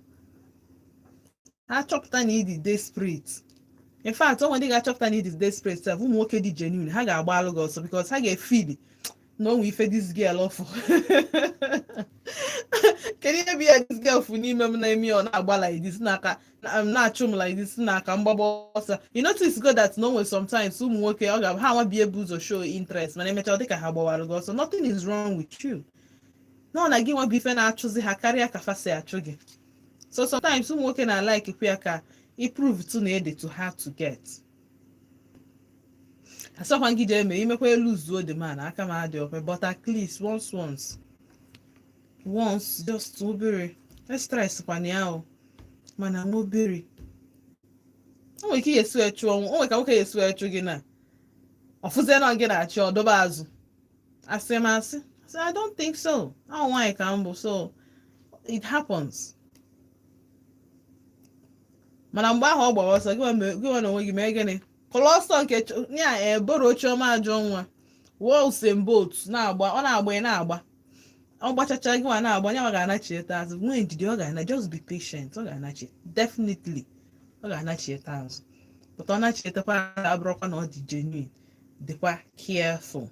Ha chọpụta na ịdị desperate, in fact, o nwere ndị ga-achọpụta na ịdị desperate sef. Ụmụ nwoke dị genuine, ha ga-agba alụ gị ọsọ because ha ga-efeel na onwe ife this girl ọfụ. Kedu ihe bụ ya this girl fụ n'ime m na-eme ọ na-agba like this, n'aka na-achụ m like this, n'aka mgbagba ọsọ? You notice go that na o nwere sometimes ụmụ nwoke ọ ga ha nwa bi ebu ụzọ show interest, mana emechaa ọ dịka ha gbawara gị ọsọ. Nothing is wrong with you. Nọ na gị nwa bụ ife na-achụzi ha karịa ka fa si achụ gị. So sometimes ụmụ nwoke na-alike kwe ya ka i prove to na ede to hard to get. Asọkwa gị jee eme imekwa elu zuo the man aka m adị ọkwe, but at least once, once, once, just obere stress kwana ya o. Mana nwa obere o nwere ike esi wee chụọ, o nwere ka nwoke esi wee chụ gị na ọfụzie na gị na-achị ọdọba azụ. Asị m asị so I don't think so. Ahụ nwaanyị ka m bụ, so it happens. Mana mgbe ahụ ọ gbara ọsọ, gị nwa na onwe gị mee gịnị? Kọlọ ọsọ nke ya eboro chioma ajọ nwa wụọ Usain Bolt na-agba. Ọ na-agba, ị na-agba. Ọ gbachacha, gị nwa na-agba. Nyanwa ga-anachieta azụ. Nwee ndidi, ọ ga-ana. Just be patient, ọ ga-anachi. Definitely ọ ga-anachieta azụ, but ọ nachietakwa abụrụkwa na ọ dị genuine. Dịkwa careful.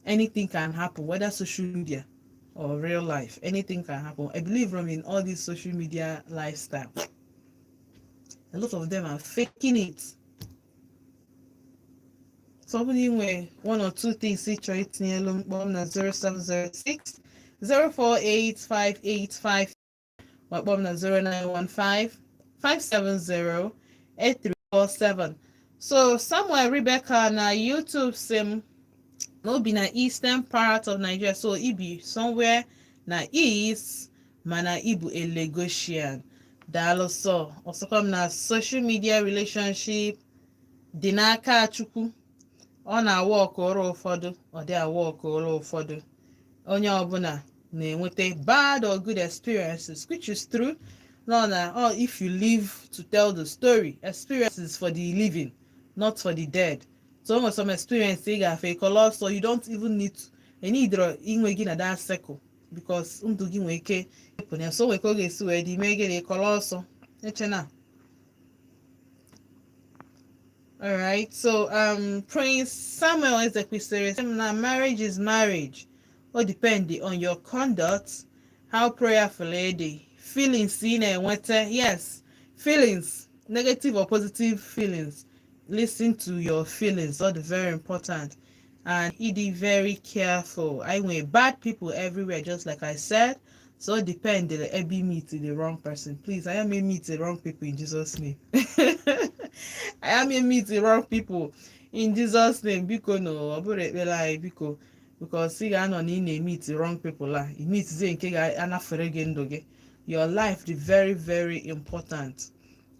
Anything can happen, whether social media or real life. Anything can happen. I believe from in all this social media lifestyle, a lot of them are faking it. So ọ bụrụ na ị nwere one or two things ị chọrọ itinyelu, mkpọ m na 0706 0485885, ma kpọọ m na 0915 570 8347. So Samuel Rebecca na YouTube sị m na o bi na eastern part of Nigeria. So ibi somewhere na east, mana ibu a Lagosian. Daalụ. So ọsọkwa m na social media relationship dị n'aka Chukwu. Ọ na-awa ọkụrụ ụfọdụ, ọ dị awa ọkụrụ ụfọdụ. Onye ọbụla na-enweta bad or good experiences, which is true. No na oh, if you live to tell the story. Experiences for the living, not for the dead. So o nwere some experience ị ga-afe ịkọlọ ọsọ. You don't even need to enidro inwe gị na that circle, because ndụ gị nwere ike ịpụ na ya. So nwere ka ọ ga-esi wee dị mee gị na ịkọlọ ọsọ echena. Alright, so Prince Samuel Ezekwesili sị m na marriage is marriage. O depend on your conduct, how prayerful ị dị, feelings ị na-enweta. Yes, feelings, negative or positive feelings. Listen to your feelings, all very important. And be very careful. I mean, bad people everywhere, just like I said. So depend the ebe meet the wrong person. Please, I am a meet the wrong people in Jesus' name. I am a meet the wrong people in Jesus' name. Biko no, ọ bụrụ ekpere anyị, biko, because ị ga-anọ na ị na-meet the wrong people a, ị meetzie nke ga-anafere gị ndụ gị. Your life dị very very important.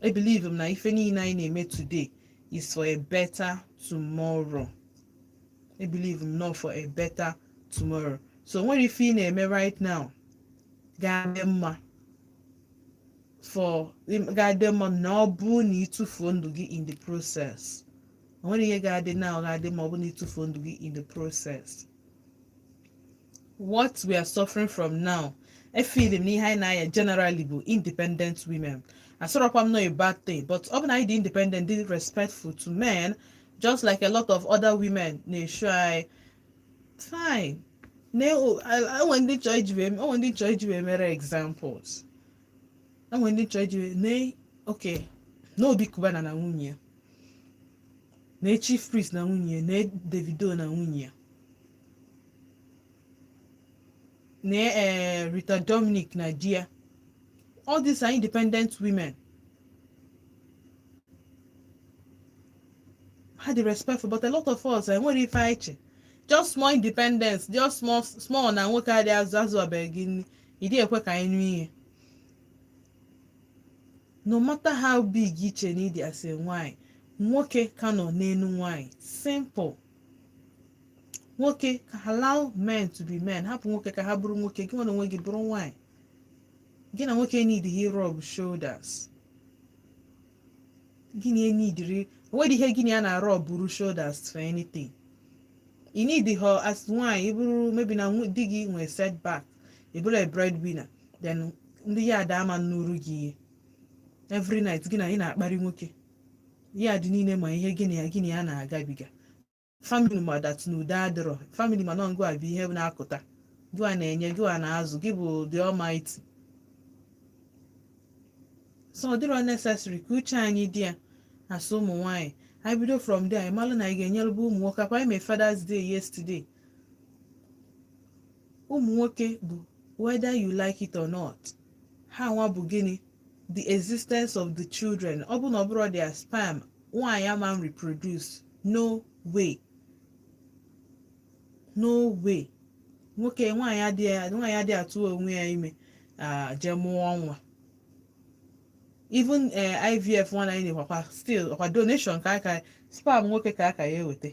I believe m na ife niile anyị na-eme today is for a better tomorrow. I believe m not for a better tomorrow. So nwere ife ị na-eme right now ga-adị mma. For ga-adị mma na ọ bụ na ịtụfuo ndụ gị in the process. O nwere ihe ga-adị na ọ ga-adị ma ọ bụ na ịtụfuo ndụ gị in the process. What we are suffering from now, I feel m na ihe anyị na-aya generally bụ independent women. Asọrọkwa m no a bad thing, but ọ bụ na anyị dị independent, dị respectful to men, just like a lot of other women na-esho anyị, fine. Onwe ndị chọọ iji wee mere examples, enwe ndị chọọ iji wee nee. Okay, n'Obi Cubana na nwunye ya, na Chief Priest na nwunye ya, na Davido na nwunye ya, na Rita Dominic na di ya, all these are independent women. Ha dị respectful, but a lot of us enwere ife anyị che, just small independence, just small small na nwoke adịghị azụ azụ ọbịa gị nri, ị dịghị ekwe ka anyị nụ ihe. No matter how big iche na ịdị as a nwanyị, nwoke ka nọ n'elu nwanyị. Simple. Nwoke ka allow men to be men. Hapụ nwoke ka ha bụrụ nwoke. Gị nwa na onwe gị bụrụ nwanyị. Gị na nwoke need he rub shoulders. Gị na enidiri onwere ihe gị na ya na-rub buru shoulders for anything. You need her as nwanyị. Ị bụrụ maybe na di gị nwee setback, ị bụrụ a breadwinner, then ndị ya ada ama nnuru gị ihe every night gị na ị na-akparị nwoke ya dị niile, ma ihe gị na ya na-agabiga, family ma that na udo adịrọ family, ma nọ ngụ a bụ ihe na-akụta gị a na-enye gị a na-azụ gị bụ the almighty. So ọ dịrọ necessary ka uche anyị dị ya. Asụ ụmụ nwanyị, anyị bido from there, anyị malụ na anyị ga-enyerebe ụmụ nwoke akwa. Anyị mee Father's Day yesterday. Ụmụ nwoke bụ, whether you like it or not, ha nwa bụ gịnị? The existence of the children. Ọ bụ na ọ bụrụ their sperm, nwaanyị ama reproduce. No way, no way. Nwoke, nwaanyị adịghị atụ onwe ya ime jee mụọ nwa. Even IVF nwa anyị na-ekwakwa, still ọkwa donation ka aka sperm nwoke ka aka ya eweta.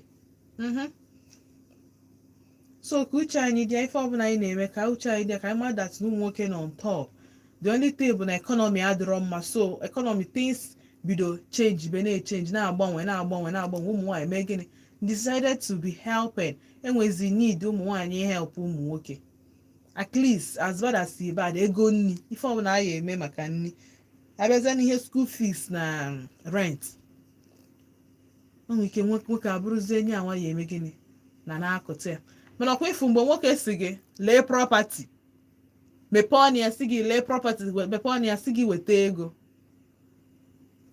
So ka uche anyị dị, ife ọbụla anyị na-eme, ka uche anyị dị, ka anyị mara that na ụmụ nwoke nọ on top. The only thing bụ na economy adịrọ mma. So economy things bido change be na-echange, na-agbanwe, na-agbanwe, na-agbanwe. Ụmụ nwaanyị mee gịnị? Decided to be helping. Enwezi need ụmụ nwaanyị help ụmụ nwoke, at least as bad as e bad, ego nni, ife ọbụla a ya eme maka nni, abịazie n'ihe school fees na rent, o nwere ike nwoke abụrụzie enyi anwa ya eme gịnị na na-akụta ya. Mana ọkwa ịfụ mgbe nwoke si gị lee property, mepee ọnụ ya si gị lee property, mepee ọnụ ya si gị weta ego,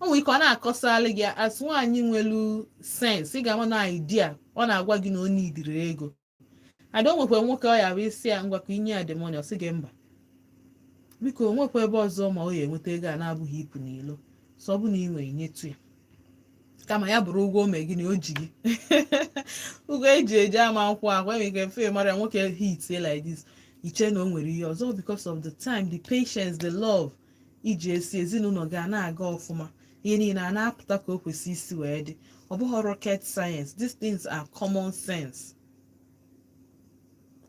o nwere ike ọ na-akọsalị gị. As nwaanyị nwelu sense, ị ga-ama na idea ọ na-agwa gị na ọ nidiri ego ada. O nwekwa nwoke ọ ya bụ isi ya ngwa ka inye ya the money, ọ sị gị mba, biko, o nwekwa ebe ọzọ ma ọ ya enweta ego a na-abụghị ịpụ n'ilo. So ọ bụ na ị nwere nyetụ ya, kama ya bụrụ ụgwọ o mee gị na o ji gị ụgwọ eji eji ama nkwụ akwa. Enwere ike mfe mara nwoke hit like this, iche na o nwere ihe ọzọ, because of the time, the patience, the love iji esi ezinụlọ ga na-aga ọfụma, ihe niile a na-apụta ka o kwesị isi wee dị. Ọ bụghị rocket science. These things are common sense.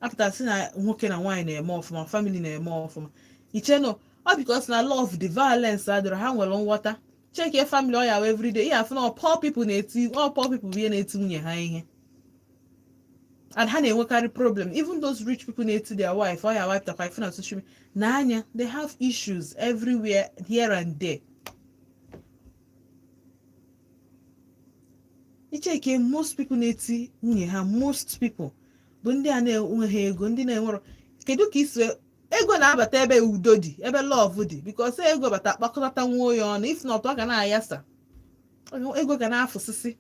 Apụtasị na nwoke na nwaanyị na-eme ọfụma, family na-eme ọfụma, iche no ọ because na love, the violence adịrọ, ha nwere nghọta. Check your family, ọ ya wee everyday ihe afụ na poor people na-eti, all poor people bụ ihe na-eti nwunye ha ihe, and ha na-enwekarị problem. Even those rich people na-eti their wife, ọ ya wife takwa ifu na social media na anya, they have issues everywhere, here and there. Icheke most people na-eti nwunye ha, most people bụ ndị a na-enweghị ego, ndị na-enwero. Kedu ka isi ego na-abata ebe udo dị, ebe love dị? Because ego bata, kpakọta nwa ya ọnụ. If not, ọ ga na-ayasa, ego ga na-afụsịsị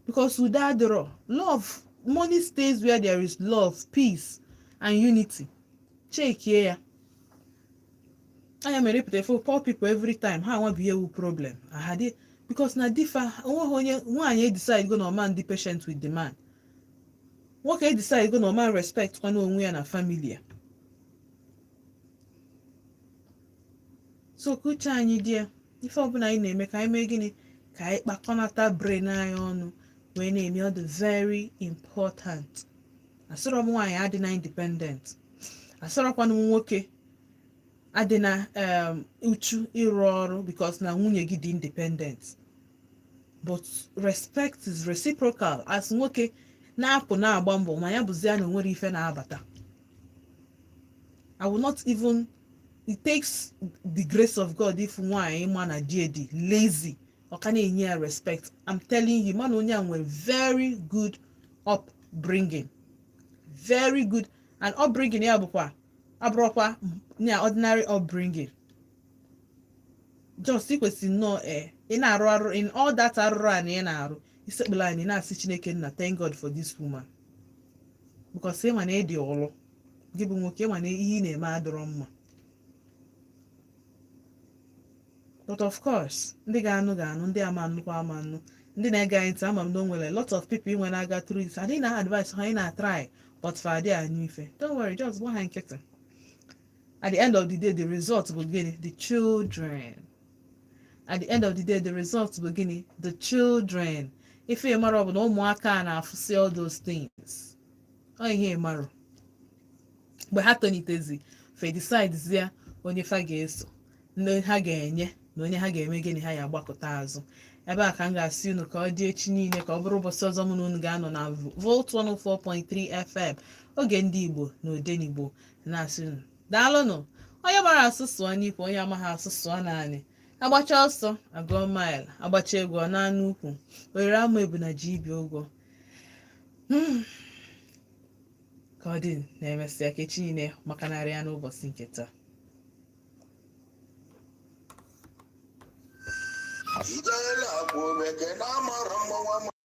because udo adịrọ. Love, money stays where there is love, peace and unity. Chekie ya anya mere pụta for poor people every time ha nwa bụ ihe wu problem aha dị, because na difa onweghị onye nwaanyị decide go na ọman dị patient with the man. Nwoke decide go na ọman respect kwana onwe ya na family ya. So ka uche anyị dị ya, ife ọbụla anyị na-eme, ka anyị mee gịnị? Ka anyị kpakọnata brain anyị ọnụ wee na-eme. Ọ dị very important. Asịrọ m nwaanyị adị na independent, asịrọkwanụ m nwoke. Adịna uchu ịrụ ọrụ because na nwunye gị dị independent, but respect is reciprocal. As nwoke na-apụ na-agba mbọ, ma ya bụzi ya na onwere ife na-abata, I will not even, it takes the grace of God if nwaanyị ma na di dị lazy, ọ ka na-enye ya respect. I'm telling you, mana onye a nwere very good upbringing, very good, and upbringing ya bụkwa abụrụkwa ya ordinary upbringing. Just ị kwesịrị nnọọ ị na-arụ arụ in all that arụrụ a na ị na-arụ, isekpụla anyị na-asị Chineke nna, thank God for this woman, because ịma na ịdị ọlụ gị bụ nwoke, ịma na ihe ị na-eme adịrọ mma. But of course, ndị ga-anụ ga-anụ, ndị ama nnukwu ama nnụ, ndị na-ege anyị ntị, ama m na o nwere lot of people inwe na-aga through this. Adịghị na advice ha, anyị na-try, but for adị anyụ ife, don't worry, just gba ha nkịtị. At the end of the day, the result bụ gịnị? The children. At the end of the day, the result bụ gịnị? The children. Ife ịmara ọ bụ na ụmụaka a na-afụsị all those things. Ọ ihe ịmarụ mgbe ha tolitezi, fe decide onye fa ga-eso, ndị ha ga-enye na onye ha ga-eme gịnị, ha ya agbakọta azụ. Ebe a ka m ga-asị unu ka ọ dị echi niile, ka ọ bụrụ ụbọchị ọzọ mụ na unu ga-anọ na Volt 104.3 FM, Oge Ndị Igbo na Odenigbo. Na-asị unu daalụnụ. Onye gbara asụ sụọ n'ikwu, onye amaghị asụ sụọ naanị. Agbacha ọsọ agụọ mile, agbacha egwu ọ na-anụ ukwu ohere ama ebu na ji ibi ụgwọ. Ka ọ dị na-emesịa, ka echi niile maka narị ya n'ụbọchị nke taa. Ijele akwa omeke na amara mmanwa.